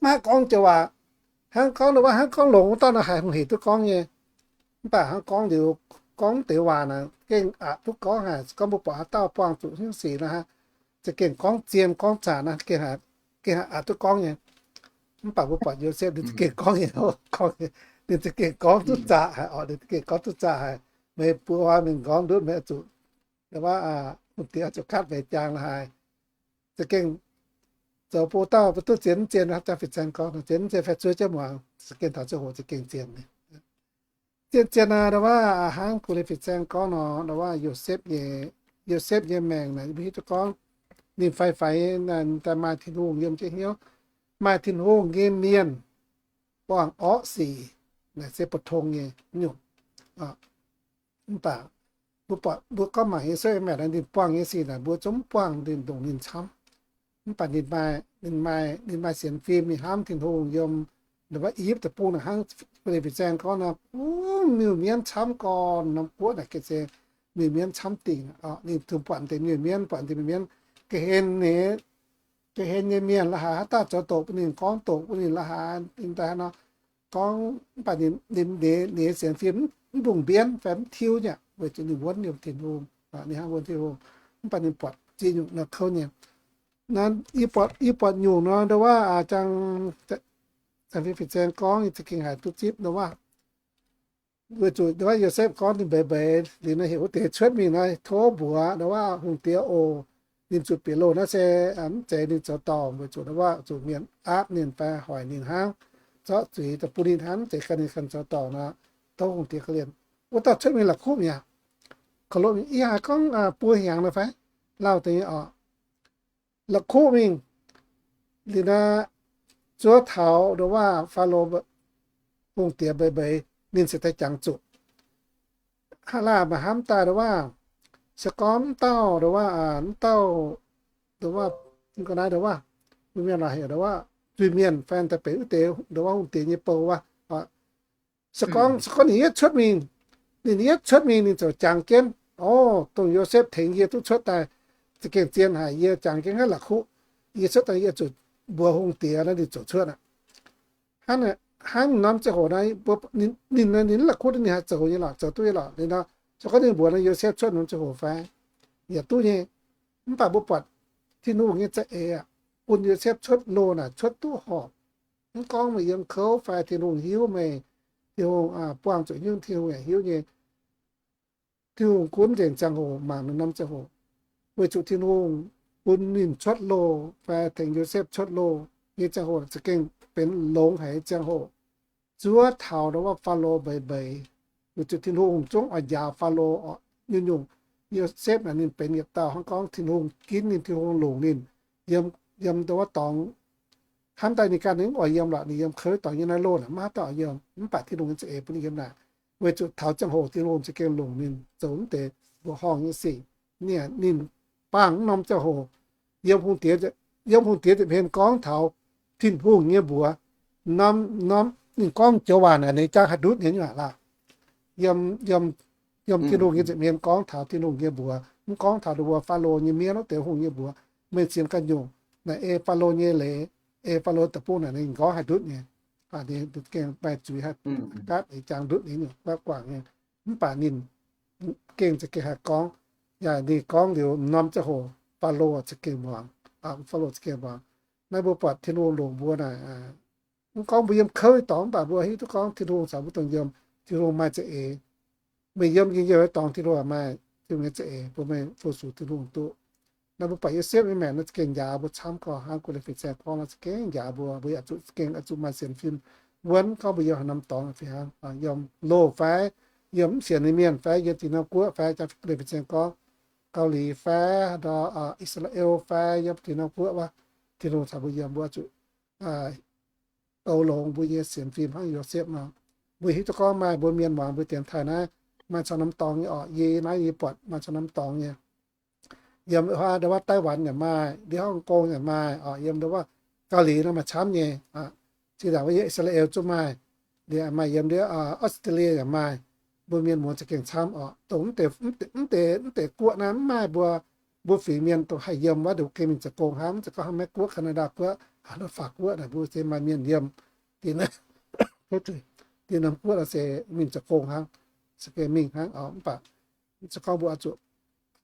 Maiv gorngv joux waac. Hnangv gorngv ndau wuov, hnangv gorngv longx wuov dauh naaic haiz hungh heic duqv gorngv nyei. Mv baac hnangv gorngv liuz, gorngv deix waac naaic gengh aqc duqv gorngv haic. Gorngv mbuo buatc haaix dauh buangh zuqc hnyouv sic nor, za'gengh gorngv zien gorngv zaqc nor, gengh aqc duqv gorngv nyei. Mv baac mbuo buatc Yosepv ninh za'gengh gorngv nyei, ninh za'gengh gorngv duqv zaqc haic orqc, ninh za'gengh gorngv duqv zaqc haic. Meih buo hnoi meih m'nqorngv ndutv meih zuqc, wuov, Hungh diex zuqc gaatv meix jaang la'haaix. Za'gengh zoux bou dauh mbuo duqv zien mv zien, haaix dauh fih zaeng gorngv zien mv zien fai zuov jienv muangx, za'gengh taux ziangh hoc za'gengh zien. Zien zien aqv, ndau wuov hnangv gu liuz fih zaeng gorngv nor, ndau wuov Yosepv nyei, Yosepv nyei maengc naaic, mbuo hiuv duqv gorngv ninh faix-faix daaih maaih Tin-Hungh yiem jienv hnyouv, maaih Tin-Hungh nyei mienh buangh orqv sic, naaic se bu tong nyei nyungc. Mv baac mbuo buatc, mbuo gorngv mangc Yosepv nyei maengc naaic, ninh buangh nyei sic naaic mbuo zungv mv buangh ninh, ndongc ninh camv. Mv baac ninh maaih, ninh maaih, ninh maaih sienx fim, ninh hnamv Tin-Hungh yiem, ndau wuov I^yipv Deic-Bung naaic hnangv gu liuz fih zaeng gorngv nor, miuc-mienv camv gorn, norm guoqv naaic gengh se miuc-mienv camv dingc. Ninh zuqc buatc deix miuc-mienv, buatc deix miuc-mienv, ga'hlen nyei, ga'hlen nyei mienh la'haaix, haaix dauh zoux doqc bun ninh, gorngv doqc bun ninh la'haaix, ninh daaih nor gorngv, mv baac ninh, ninh nyei sienx fim mv mbungh mbienv fai mv tiuv nyei, weic zuqc ninh wuonv ninh Tin-Hungh, ninh hnangv wuonv Tin-Hungh. Mv baac ninh buatc ziex nyungc nor kouv nyei. Naaiv yie buatc, yie buatc nyungc nor, ndau wuov, aa, zang, zang fih fih zaeng gorngv, yie za'gengh haiz duqv zipv ndau wuov. Weic zuqc ndau wuov Yosepv gorngv ninh mbeix mbeix liuz nor, heuc wuov deix cuotv mingh nor, tov mbuox ndau wuov hungh diex oc. Ninh zuqc bieqc loh naaiv se mv zeiz ninh zoux dorngc, weic zuqc ndau wuov zuqc mienh aapv ninh fai hoic ninh hnangv, zorqv zuiz daaih bun ninh hnangv, mv zeiz ganh ninh ganh zoux dorngc nor, tov hungh diex korv-lienh. Wuov dauh cuotv mingh la'kuqv mi'aqv. Korv-lienh, yie haiz gorngv buo hnyangx nor fai, lauh deix nyei oc. La'kuqv mingh liuz nor, zuov taux ndau wuov Faalo hungh diex mbeix mbeix, ninh se daaih jangx zuqc. Hnangv laanh maaih hnamv daaih ndau wuov, se gorngv mv dauh ndau wuov, mv dauh ndau wuov, mv ga'naaiv ndau wuov, mbuo mienh la'heuc ndau wuov zuiz-mienh fai daaih benx wuov deix ndau wuov hungh diex nyei bou wuov. Se gorngv, se gorngv ninh yietv cuotv mingh, ninh yietv cuotv mingh ninh ziouc jangx jienv, o, dongh Yosepv tengx yie duqv cuotv daaih, za'gengh zien haic, yie jangx jienv haiv la'kuqv, yie cuotv daaih yie zuqc mbuox hungh diex naaiv ninh ziouc cuotv aqv. Hnangv, hnangv norm ziangh hoc naaiv, ninh, ninh, ninh la'kuqv ninh haih zoux nyei lorqc, zoux duqv nyei lorqc. Liuz nor, se gorngv ninh mbuox naaiv Yosepv cuotv norm ziangh hoc fai, yaac duqv nyei. Mv baac mbuo buatc Tin-Hungh nyei za'eix aqv, bun Yosepv cuotv loh naaic cuotv duqv horpc. Mv gorngv meih yiem kouv fai Tin-Hungh hiuv meih, Tin-Hungh buangh zuqc nyungc, Tin-Hungh yaac hiuv nyei. Tin-Hungh gunv nzengc ziangh hoc mangc norm ziangh hoc, weic zuqc Tin-Hungh bun ninh cuotv loh fai tengx Yosepv cuotv loh nyei ziangh hoc za'gengh benx longx haic nyei ziangh hoc. Zuov taux ndau wuov Faalo mbeix mbeix, weic zuqc Tin-Hungh zungv oix njaaux Faalo nyungc-nyungc. Yosepv naaic ninh benx yietc dauh hnangv gorngv Tin-Hungh ginv ninh, Tin-Hungh longc ninh yiem, yiem ndau wuov dorngx. Hnamv daaih ninh ganh ninh mv oix yiem lorqc, ninh yiem kouv dorngx nyei naaiv loh naaic maiv haaix dauh oix yiem, mv baac Tin-Hungh nyei za'eix bun ninh yiem naaic, weic zuqc taux ziangh hoc Tin-Hungh za'gengh longc ninh zoux mv deix mbuoqc horngh nyei sic. Ninh, ninh bangh mv norm ziangh hoc, yiem hungh diex, yiem hungh diex ziepc hmien gorngv taux Tin-Hungh nyei mbuox, norm, norm ninh gorngv joux waac naaic ninh jangx haih ndutv nyei nyungc laac. Yiem, yiem, yiem Tin-Hungh nyei ziepc hmien gorngv taux Tin-Hungh nyei mbuox, mv gorngv taux ndau wuov Faalo nyei mienh wuov deix hungh nyei mbuox. Meih sienx ganh nyungc, naaic ei Faalo nyei leiz, ei Faalo deic-bung naaic ninh gorngv haih ndutv nyei. Ninh gengh maaih zuiz haih gaatv jangx ndutv nyei nyungc, guaatv guangc nyei. Mv baac ninh gengh za'gengh haih gorngv. Yaac ninh gorngv liuz norm ziangh hoc Faalo za'gengh muangx, Faalo za'gengh muangx. Naaiv mbuo buatc Tin-Hungh longc mbuo naaic, mv gorngv mbuo yiem kouv nyei dorngx, mv baac mbuo hiuv duqv gorngv Tin-Hungh caux mbuo dongh yiem. Tin-Hungh maaih za'eix. Meih yiem njien-youh nyei dorngx, Tin-Hungh maaih Tin-Hungh nyei za'eix bun meih fu-sux Tin-Hungh duqv. Naaiv mbuo buatc Yosepv nyei maengc naaiv za'gengh njaaux mbuo camv gorngv, hnangv gu liuz fih zaeng gorngv naaiv za'gengh njaaux mbuo, mbuo yaac zuqc za'gengh oix zuqc maaih sienx fim wuonv gorngv mbuo yiem haaix norm dorngx fih hnangv, yiem loh fai, yiem mv sienx nyei mienh fai, yiem dinh norm guoqv fai, jaa liuz fih zaeng gorngv Gau^li fai, ndau I^saa^laa^en fai, yiem dinh norm guoqv wuov, Tin-Hungh caux mbuo yiem, mbuo zuqc goux longx mbuo nyei sienx fim hnangv Yosepv nor. Mbuo hiuv duqv gorngv maaih mbuo mienh muangx mbuo dienx taaih naaiv, maaih camv norm dorngx nyei orqc. Yie naaiv yie buatc maaih camv norm dorngx nyei. Yiem ndau wuov Taiwan yaac maaih, ndiev Hongv Gong yaac maaih orqc, yiem ndau wuov Gau^li nor maaih camv nyei. Zinh ndaangc wuov yiem I^saa^laa^en zungv maaih, maaih yiem ndiev Australia yaac maaih. Mbuo mienh muoz za'gengh camv orqc. Dongh mv deix, mv deix guoqv naaiv mv maaih mbuo, mbuo fingx mienh dongh haih yiem wuov, ndongc gengh mingh zoux gong hnangv. Mv zeiz gorngv hnangv Meiv Guoqv, Canada Guoqv, Luv Faatc Guoqv naaic mbuo se maaih mienh yiem. Dinh norm guoqv naaic se mingh zoux gong hnangv, se gengh mingh hnangv orqc. Mv baac se gorngv mbuo oix zuqc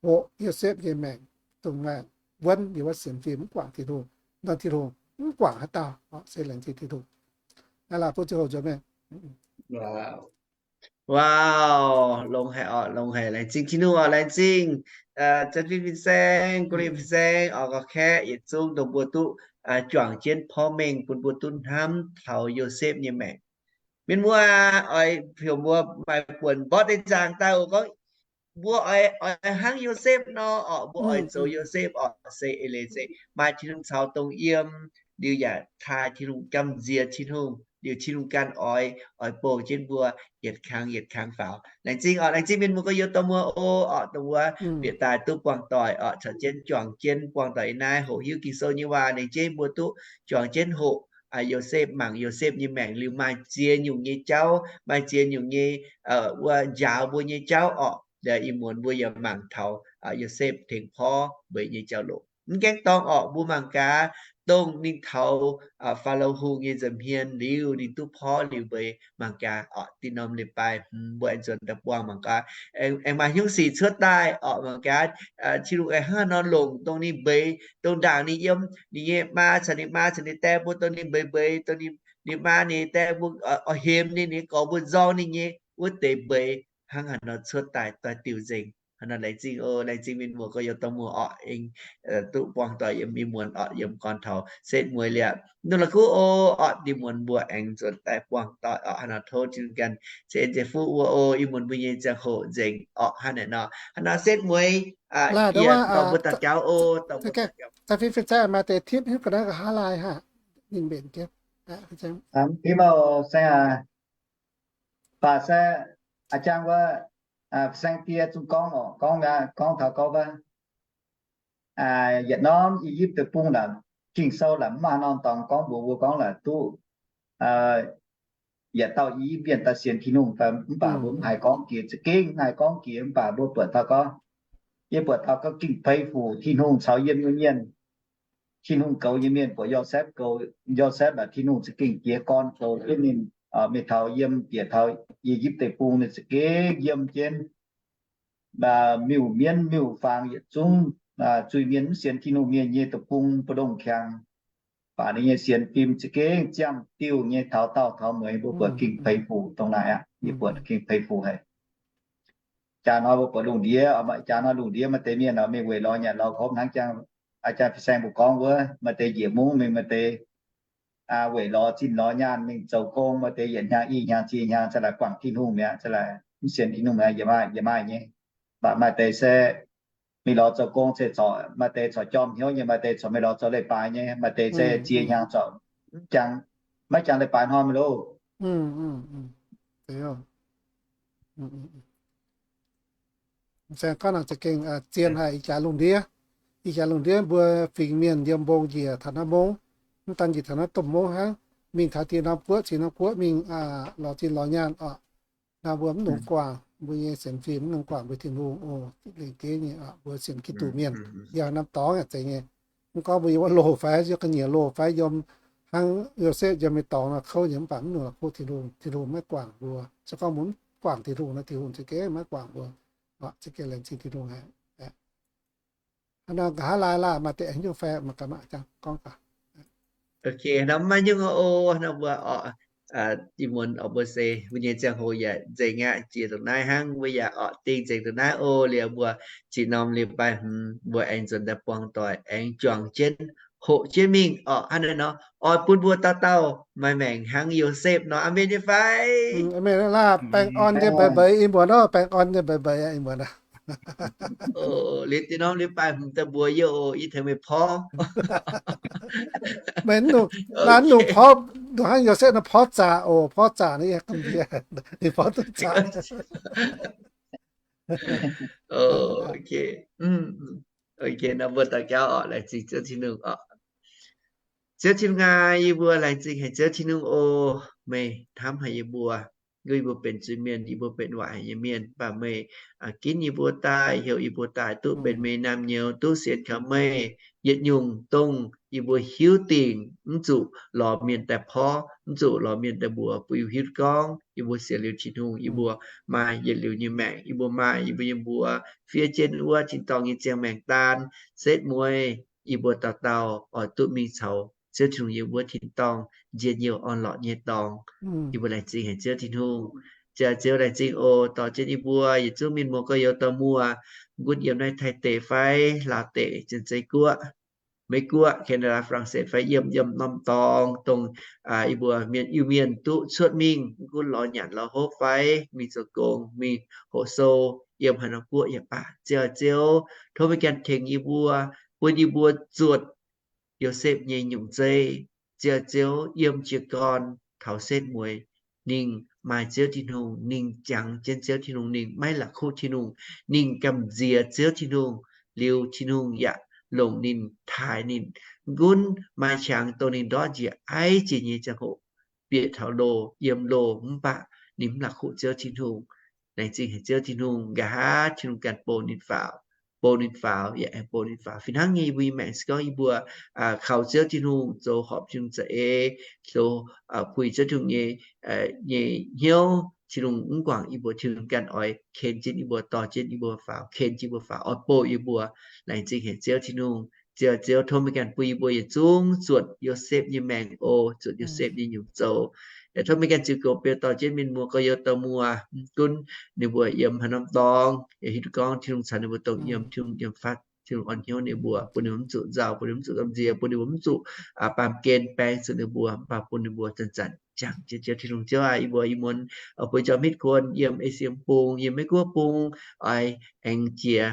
hoqc Yosepv nyei maengc, dongh maaih wuonv yiem wuov sienx fim mv guangc Tin-Hungh, norm Tin-Hungh mv guangc haaix dauh, se laengz zingh Tin-Hungh. Aa, laaix bun ziangh hoc nzuonx mingh. Wow, longx haic orqc, longx haic. Laengz zingh Tin-Hungh orqc, laengz zingh, aa, Janx-Fin fin-saeng, Guoqv Lingh fin-saeng orqc, gauh kaeqv yietc zungv dongh mbuo duqv, aa, juangc jienv porv mengh bun mbuo duqv hnamv taux Yosepv nyei maengc. Mienh muoz, oix heuc mbuo maaih buonc mborqv deix nzaangc daaih oc, gorngv mbuo oix, oix hnangv Yosepv nor orqc, mbuo oix zoux Yosepv orqc, se eix leiz zeiz maaih Tin-Hungh caux dongh yiem, liuz yaac taaih Tin-Hungh, gamh nziex Tin-Hungh, liuz Tin-Hungh ganh oix, oix bouh jienv mbuo yietc kang yietc kang faaux. Laengz zingh orqc, laengz zingh mienh muoz gorx-youz dorh mbuo o, orqc, dongh wuov bieqc daaih duqv buangh doic orqc, caux jienv juangc jienv buangh doic ih naaiv hoqc hiuv Ging-Sou nyei waac, ninh jeiv mbuo duqv juangc jienv hoqc, aa, Yosepv, mangc Yosepv nyei maengc liuz maaih ziex nyungc nyei jauv, maaih ziex nyungc nyei, aa, wuov njaaux mbuo nyei jauv orqc. Liuz ih muonz mbuo yaac mangc taux, aa, Yosepv tengx porv mbeix nyei jauv-louc. Mv gaengh dorngx orqc, mbuo mangc gaax dongh ninh taux, aa, Faalo Hungh nyei nza'hmien liuz ninh duqv porv liuz mbeix, mangc gaax orqc, da'nyeic norm leiz-baaix hmz mbuo aengx nzuonx daaih buangh mangc gaax, aengx, aengx maaih hnyouv sic cuotv daaih orqc, mangc gaax, aa, Tin-Hungh aengx hnangv haaix nor longc dongh ninh mbeix, dongh ndaangc ninh yiem, ninh nyei maa caux ninh maa caux ninh dae mbuo dongh ninh mbeix mbeix, dongh ninh, ninh maa ninh dae mbuo, aa, oix hemx ninh, ninh gorx mbuo nzorng ninh nyei wuov deix mbeix, hnangv haaix nor cuotv daaih, doix-diuc nzengc. Hnangv naaiv laengz zingh oc, laengz zingh mienh muoz gorx-youz dorh mbuo orqc, aengx, aa, duqv buangh doic yiem ih muonz orqc, yiem gorn taux setv mueiz liuz, nduqc la'kuqv oc, orqc, ih muonz mbuo aengx nzuonx daaih buangh doic orqc. Hnangv naaiv tov Tin-Hungh ganh ceix en ceix fuqv mbuo oc, ih muonz mbuo nyei ziangh hoc nzengc orqc. Hnangv naaiv nor, hnangv naaiv setv mueiz, aa, yie dorh mbuo daux gaux oc, dorh mbuo daux gaux. Maaih deix tipv hiuv ga'naaiv nqa'haav laai hnangv, ninh mbenc jienv. Tipv mv baac se a'jang wuov, saeng-die zungv gorngv oc, gorngv, gorngv taux gorngv wuov, yietc norm I^yipv Deic-Bung naaic, Ging-Sou naaic mv maaih norm dorngx gorngv mbuox mbuo gorngv naaic duqv yietc dauh I^yipv mienh daaih sienx Tin-Hungh fai, mv baac mbuo mv haih gorngv jiex, za'gengh mv haih gorngv jiex, mv baac mbuo buatc taux gorngv, yie buatc taux gorngv Ging-Deic-Bung fungc Tin-Hungh caux yiem nyei mienh, Tin-Hungh goux nyei mienh, buatc Yosepv goux, Yosepv naaic Tin-Hungh za'gengh jiez gorn goux jienv ninh, mingh taux yiem bieqc taux I^yipv Deic-Bung ninh za'gengh yiem jienv miuc-mienv miuc-fangx yietc zungv, zuiz-mienh mv sienx Tin-Hungh mienh nyei deic-bung mbu'ndongx qangx, baac ninh nyei sienx fim za'gengh ziangh diuh nyei taux daauh taux mueiz. Mbuo buatc Ging-Deic-Bung fungc dongh naaic aqv. Yie buatc Ging-Deic-Bung fungc haic. Jaax hnoi mbuo buatc lungh ndiev, jaax hnoi lungh ndiev maaih deix mienh nor mingh weic lorz nyanc lorz gox hnangv jangx, aa, jaax fin-saeng mbuo gorngv wuov, maaih deix njiec mungv mingh, maaih deix weic lorz zinh lorz nyaanh mingh zoux gong, maaih deix yietc hnyangx i hnyangx ziex hnyangx za'naaic guangc Tin-Hungh mi'aqv, za'naaic mv sienx Tin-Hungh mi'aqv, yie maaih, yie maaih nyei. Mv baac maaih deix se mingh lorz zoux gong se corc, maaih deix corc jorm hnyouv nyei, maaih deix corc mingh lorz zoux leiz-baaix nyei, maaih deix se ziex hnyangx corc mv jangx, maiv jangx leiz-baaix hnoi mingh loh. Saeng gorngv naaic za'gengh zien haic. Ih jaax lungh ndiev, ih jaax lungh ndiev mbuo fingx mienh yiem mbong njiec taux naaiv mungv, mv daan njiec taux naaiv domh mungv hnangv, mingh taux diex norm guoqv ciex norm guoqv mingh lorz zinh lorz nyaanh oc. Naaiv mbuo mv nungx guangc mbuo nyei sienx fim, mv nungx guangc mbuo Tin-Hungh oc. Lengc jeiv nyei oc, mbuo sienx Giduc mienh yiem norm dorngx aac zeiz nyei. Mv gorngv mbuo yiem wuov loh fai yiem ga'nyiec loh fai yiem hnangv Yosepv yiem nyei dorngx nor kouv nyei, mv baac mv nungx la'kuqv Tin-Hungh, Tin-Hungh maiv guangc mbuo. Se gorngv mbuo mv guangc Tin-Hungh nor, Tin-Hungh za'gengh maiv guangc mbuo. Za'gengh laengz zingh Tin-Hungh haic. Hnangv nor nqa'haav laai laah, maaih deix hiuv fai mangc gaax, mangc gaax gorngv gaax. Ok, nor mv maaih nyungc oc. Nor mbuo orqc, ih muonz orqc mbuo se mbuo nyei ziangh hoc yaac nzengc aqv, jiex dongh naaiv hnangv, mbuo yaac orqc dingh nzengc dongh naaiv oc. Liuz mbuo zinh norm leiz-baaix hmz mbuo aengx nzuonx daaih buangh doic, aengx juangc jienv hoqc jienv mingh orqc. Hnangv naaiv nor, oix bun mbuo dauh dauh maaih maengc hnangv Yosepv nor. Aamen nyei fai? Aamen laah. Baengh orn nyei mbeix mbeix, ih muonz orqc, baengh orn nyei mbeix mbeix ih muonz aqv. Liuz deix norm leiz-baaix hmz daaih mbuox yie oc, yie tengx meih porv. Meih naaiv nungc porv, nungc hnangv Yosepv naaiv porv zaqc oc, porv zaqc naaiv yie ga'mbieqc, ninh porv duqv zaqc. Ok. Ok, nor mbuo daux gaux orqc, laengz zingh Ziouv Tin-Hungh orqc. Ziouv Tin-Hungh aac, yie mbuo laengz zingh haic Ziouv Tin-Hungh oc. Meih hnamv haic yie mbuo. Yie mbuo benx zuiz mienh, yie mbuo benx waaic haic nyei mienh, mv baac meih ginv yie mbuo daaih, heuc yie mbuo daaih duqv benx meih naamh nyouz, duqv sienx kaux meih. Yietc nyungc dongh yie mbuo hiuv dingc mv zuqc lorz mienh daaih porv, mv zuqc lorz mienh daaih mbuox, bun yie mbuo hiuv gorngv yie mbuo sienx liuz Tin-Hungh, yie mbuo maaih yietc liuz nyei maengc, yie mbuo maaih yie mbuo nyei mbuox fiev jienv wuov tin-dorngh nyei ziangh maengc daan. Setv mueiz yie mbuo dauh dauh oix duqv mingh caux Ziouv Tin-Hungh yiem wuov tin-dorngh njien-youh orn-lorqc nyei dorngx. Yie mbuo laengz zingh haic Ziouv Tin-Hungh. Ziouc, Ziouc, laengz zingh oc, dorh jienv yie mbuo yietc zungv mienh muoz gorx-youz dorh muoz, mv gunv yiem naaiv Taiv deic fai Laauv deic, Janx-Zei guoqv, Meiv guoqv, Canada, France fai yiem, yiem norm dorngx dongh yie mbuo mienh Iu-Mienh duqv cuotv mingh, mv gunv lorz nyanc lorz hopv fai mingh zoux gong, mingh hoqc sou, yiem haaix norm guoqv yaac baac. Ziouc, Ziouc, tov meih ganh tengx yie mbuo, bun yie mbuo zuotc Yosepv nyei nyungc zei. Ziouc, Ziouc, yiem jiez gorn taux setv mueiz, ninh maaih Ziouv Tin-Hungh, ninh jangx jienv Ziouv Tin-Hungh, ninh maiv la'kuqv Tin-Hungh, ninh gamh nziex Ziouv Tin-Hungh, liuz Tin-Hungh yaac longc ninh taaix ninh. Mv gunv maaih qangx dongh ninh ndortv njiec Aiv jiex nyei ziangh hoc, bieqc taux loh, yiem loh, mv baac ninh mv la'kuqv Ziouv Tin-Hungh. Laengz zingh haic Ziouv Tin-Hungh, nqa'haav Tin-Hungh ganh bou ninh faaux, bou ninh faaux, yaac aengx bou ninh faaux. Fih hnangv nyei, yie mbuo nyei maengc se gorngv yie mbuo kaux Ziouv Tin-Hungh, zoux horpc Tin-Hungh za'eix, zoux puix Ziouv Tin-Hungh nyei, nyei hnyouv, Tin-Hungh mv guangc yie mbuo, Tin-Hungh ganh oix ken jienv yie mbuo, dorh jienv yie mbuo faaux, ken jienv yie mbuo faaux, oix bou yie mbuo. Laengz zingh haic Ziouv Tin-Hungh. Ziouc, Ziouv, tov meih ganh bun yie mbuo yietc zungv zuotc Yosepv nyei maengc oc, zuotc Yosepv nyei nyungc zoux. Yaac tov meih ganh ziux goux beu dorh jienv mienh muoz gorx-youz dorh muoz, mv gunv ninh mbuo yiem haaix norm dorngx, yaac hiuv duqv gorngv Tin-Hungh caux ninh mbuo dongh yiem, Tin-Hungh yiem fatv, Tin-Hungh orn hnyouv ninh mbuo, bun ninh mbuo mv zuqc nzauh, bun ninh mbuo mv zuqc gamh nziex, bun ninh mbuo mv zuqc baamh gen baeng zuqc ninh mbuo, mv baac bun ninh mbuo zanc-zanc jangx jienv Ziouv Tin-Hungh. Ziouv aac, yie mbuo ih muonz oix bun jauv mitv kuon yiem Esie Bung, yiem Meiv Guoqv Bung, oix aengx jiex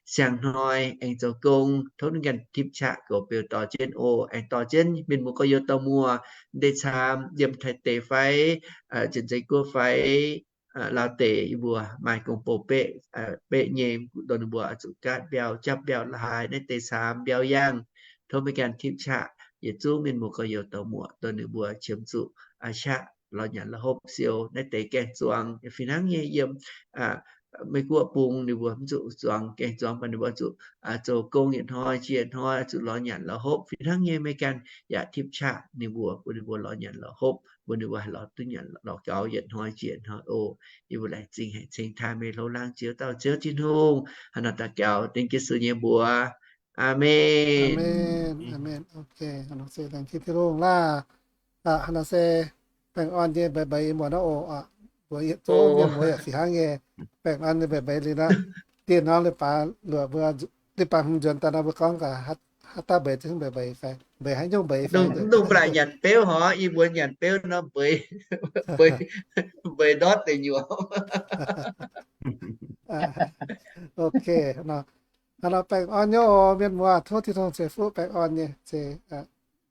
siang-hnoi aengx zoux gong, tov ninh ganh tipv qaqv goux beu dorh jienv oc. Aengx dorh jienv mienh muoz gorx-youz dorh muoz, mv deix caam yiem Taiv deic fai, Janx-Zei guoqv fai, Laauv deic, yie mbuo maaih gong-bou beqv, beqv nyei, dongh ninh mbuo oix zuqc gaatv mbiauh, japv mbiauh la'haaix, naaiv deix caam mbiauh yangh. Tov meih ganh tipv qaqv yietc zungv mienh muoz gorx-youz dorh muoz, dongh ninh mbuo qiemx zuqc qaqv lorz nyanc lorz hopv siou naaiv deix gaeng-zuangx. Fih hnangv nyei yiem Meiv Guoqv Bung ninh mbuo mv zuqc zuangx, gaeng-zuangx, mv baac ninh mbuo zuqc zoux gong yietc hnoi jiex hnoi, zuqc lorz nyanc lorz hopv. Fih hnangv nyei meih ganh yaac tipv qaqv ninh mbuo, bun ninh mbuo lorz nyanc lorz hopv, bun ninh mbuo haih lorz duqv nyanc lorz gaux yietc hnoi jiex hnoi oc. Yie mbuo laengz zingh haic, ceng taaih meih louh laangz Ziouv dauh Ziouv Tin-Hungh. Hnangv naaiv daux gaux dengv Yesu nyei mbuox. Aamen. Aamen. Aamen. Ok, hnangv naaiv se laengz zingh Tin-Hungh laah. Hnangv naaiv se baengh orn nyei mbeix mbeix muonz oc. Mbuo yietc zungv mienh muoz yaac fih hnangv nyei. Baengh orn nyei mbeix mbeix liuz nor, dieh norm leiz-baaix luoqc mbuo, leiz-baaix hmz nzuonx daaih nor mbuo gorngv gaax haaix dauh mbeix zungv mbeix mbeix fai mbeix haaix nyungc mbeix fai. Mv dungx ba'laqc nyanc beuv hor, yie mbuo nyanc beuv nor mbeix, mbeix ndortv deix nyuoqc. Ok, hnangv nor baengh orn nyei oc mienh muoz, tov Tin-Hungh ceix fuqv baengh orn nyei se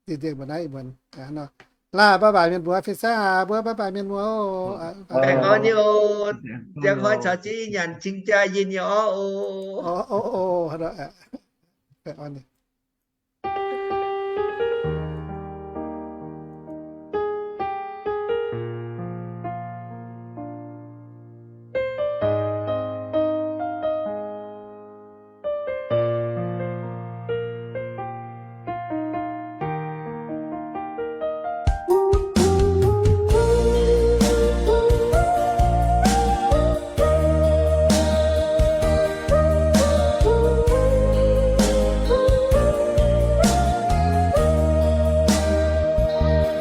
dingh dingh mbuo naaiv ih muonz. Laah, bye bye mienh muoz, fin-saeng aac mbuo bye bye mienh muoz oc. Baengh orn nyei oc. Ziangh hnoi caux jienv nyanc cing-jaa yinh nyei orv oc. Baengh orn nyei.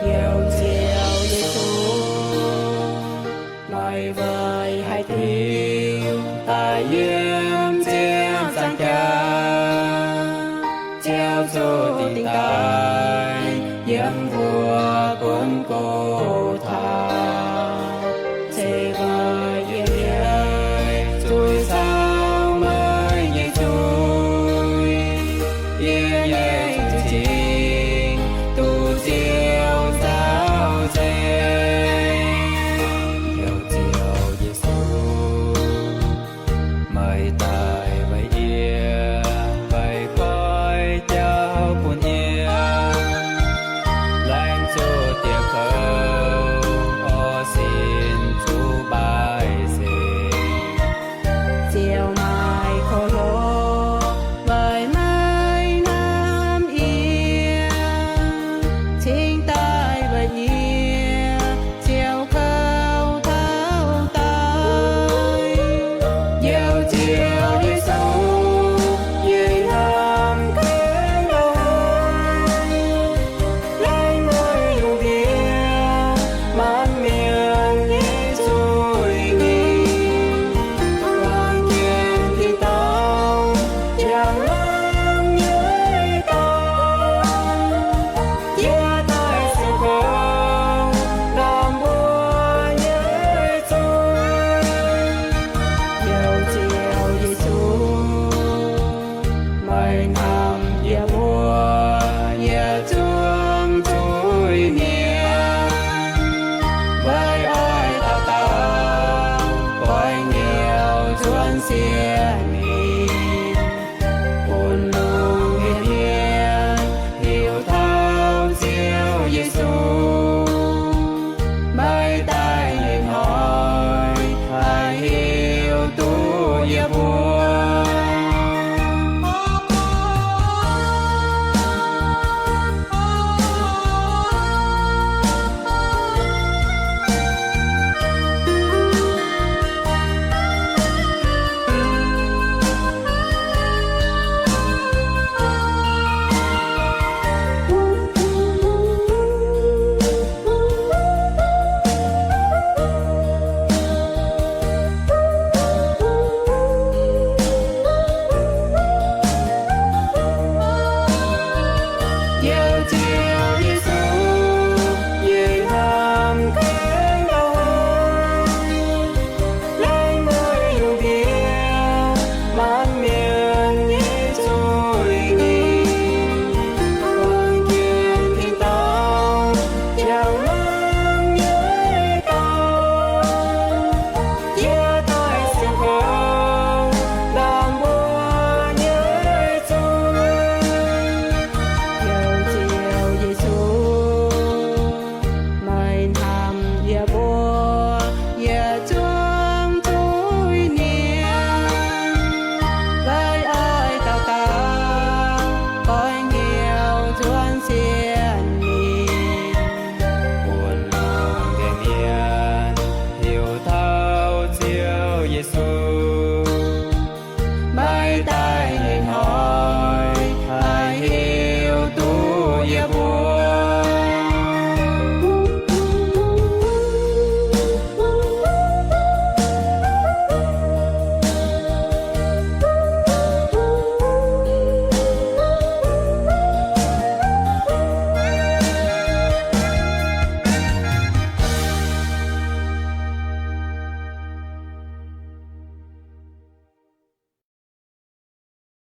Yiem Ziouv Yesu, loi weic haiz diuc daaih yiem ziangh zaangc jaax, Ziouv Zuqc Dingc Daaih yiem mbuo buonv go taux. Ceix weic yie nyei zuiz caux meih nyei zuiz, yie nyei zuiz zingh duqv Ziouv nzauh nzengc. Heuc Ziouv Yesu, meih daaih weic yie, meih koiv jauv bun yie, laengz zuqc dieh kouv sienx ninh, bun lungh ndiev mienh hiuv taux Ziouv Yesu. Maiv daaih hnoi haih hiuv duqv yiem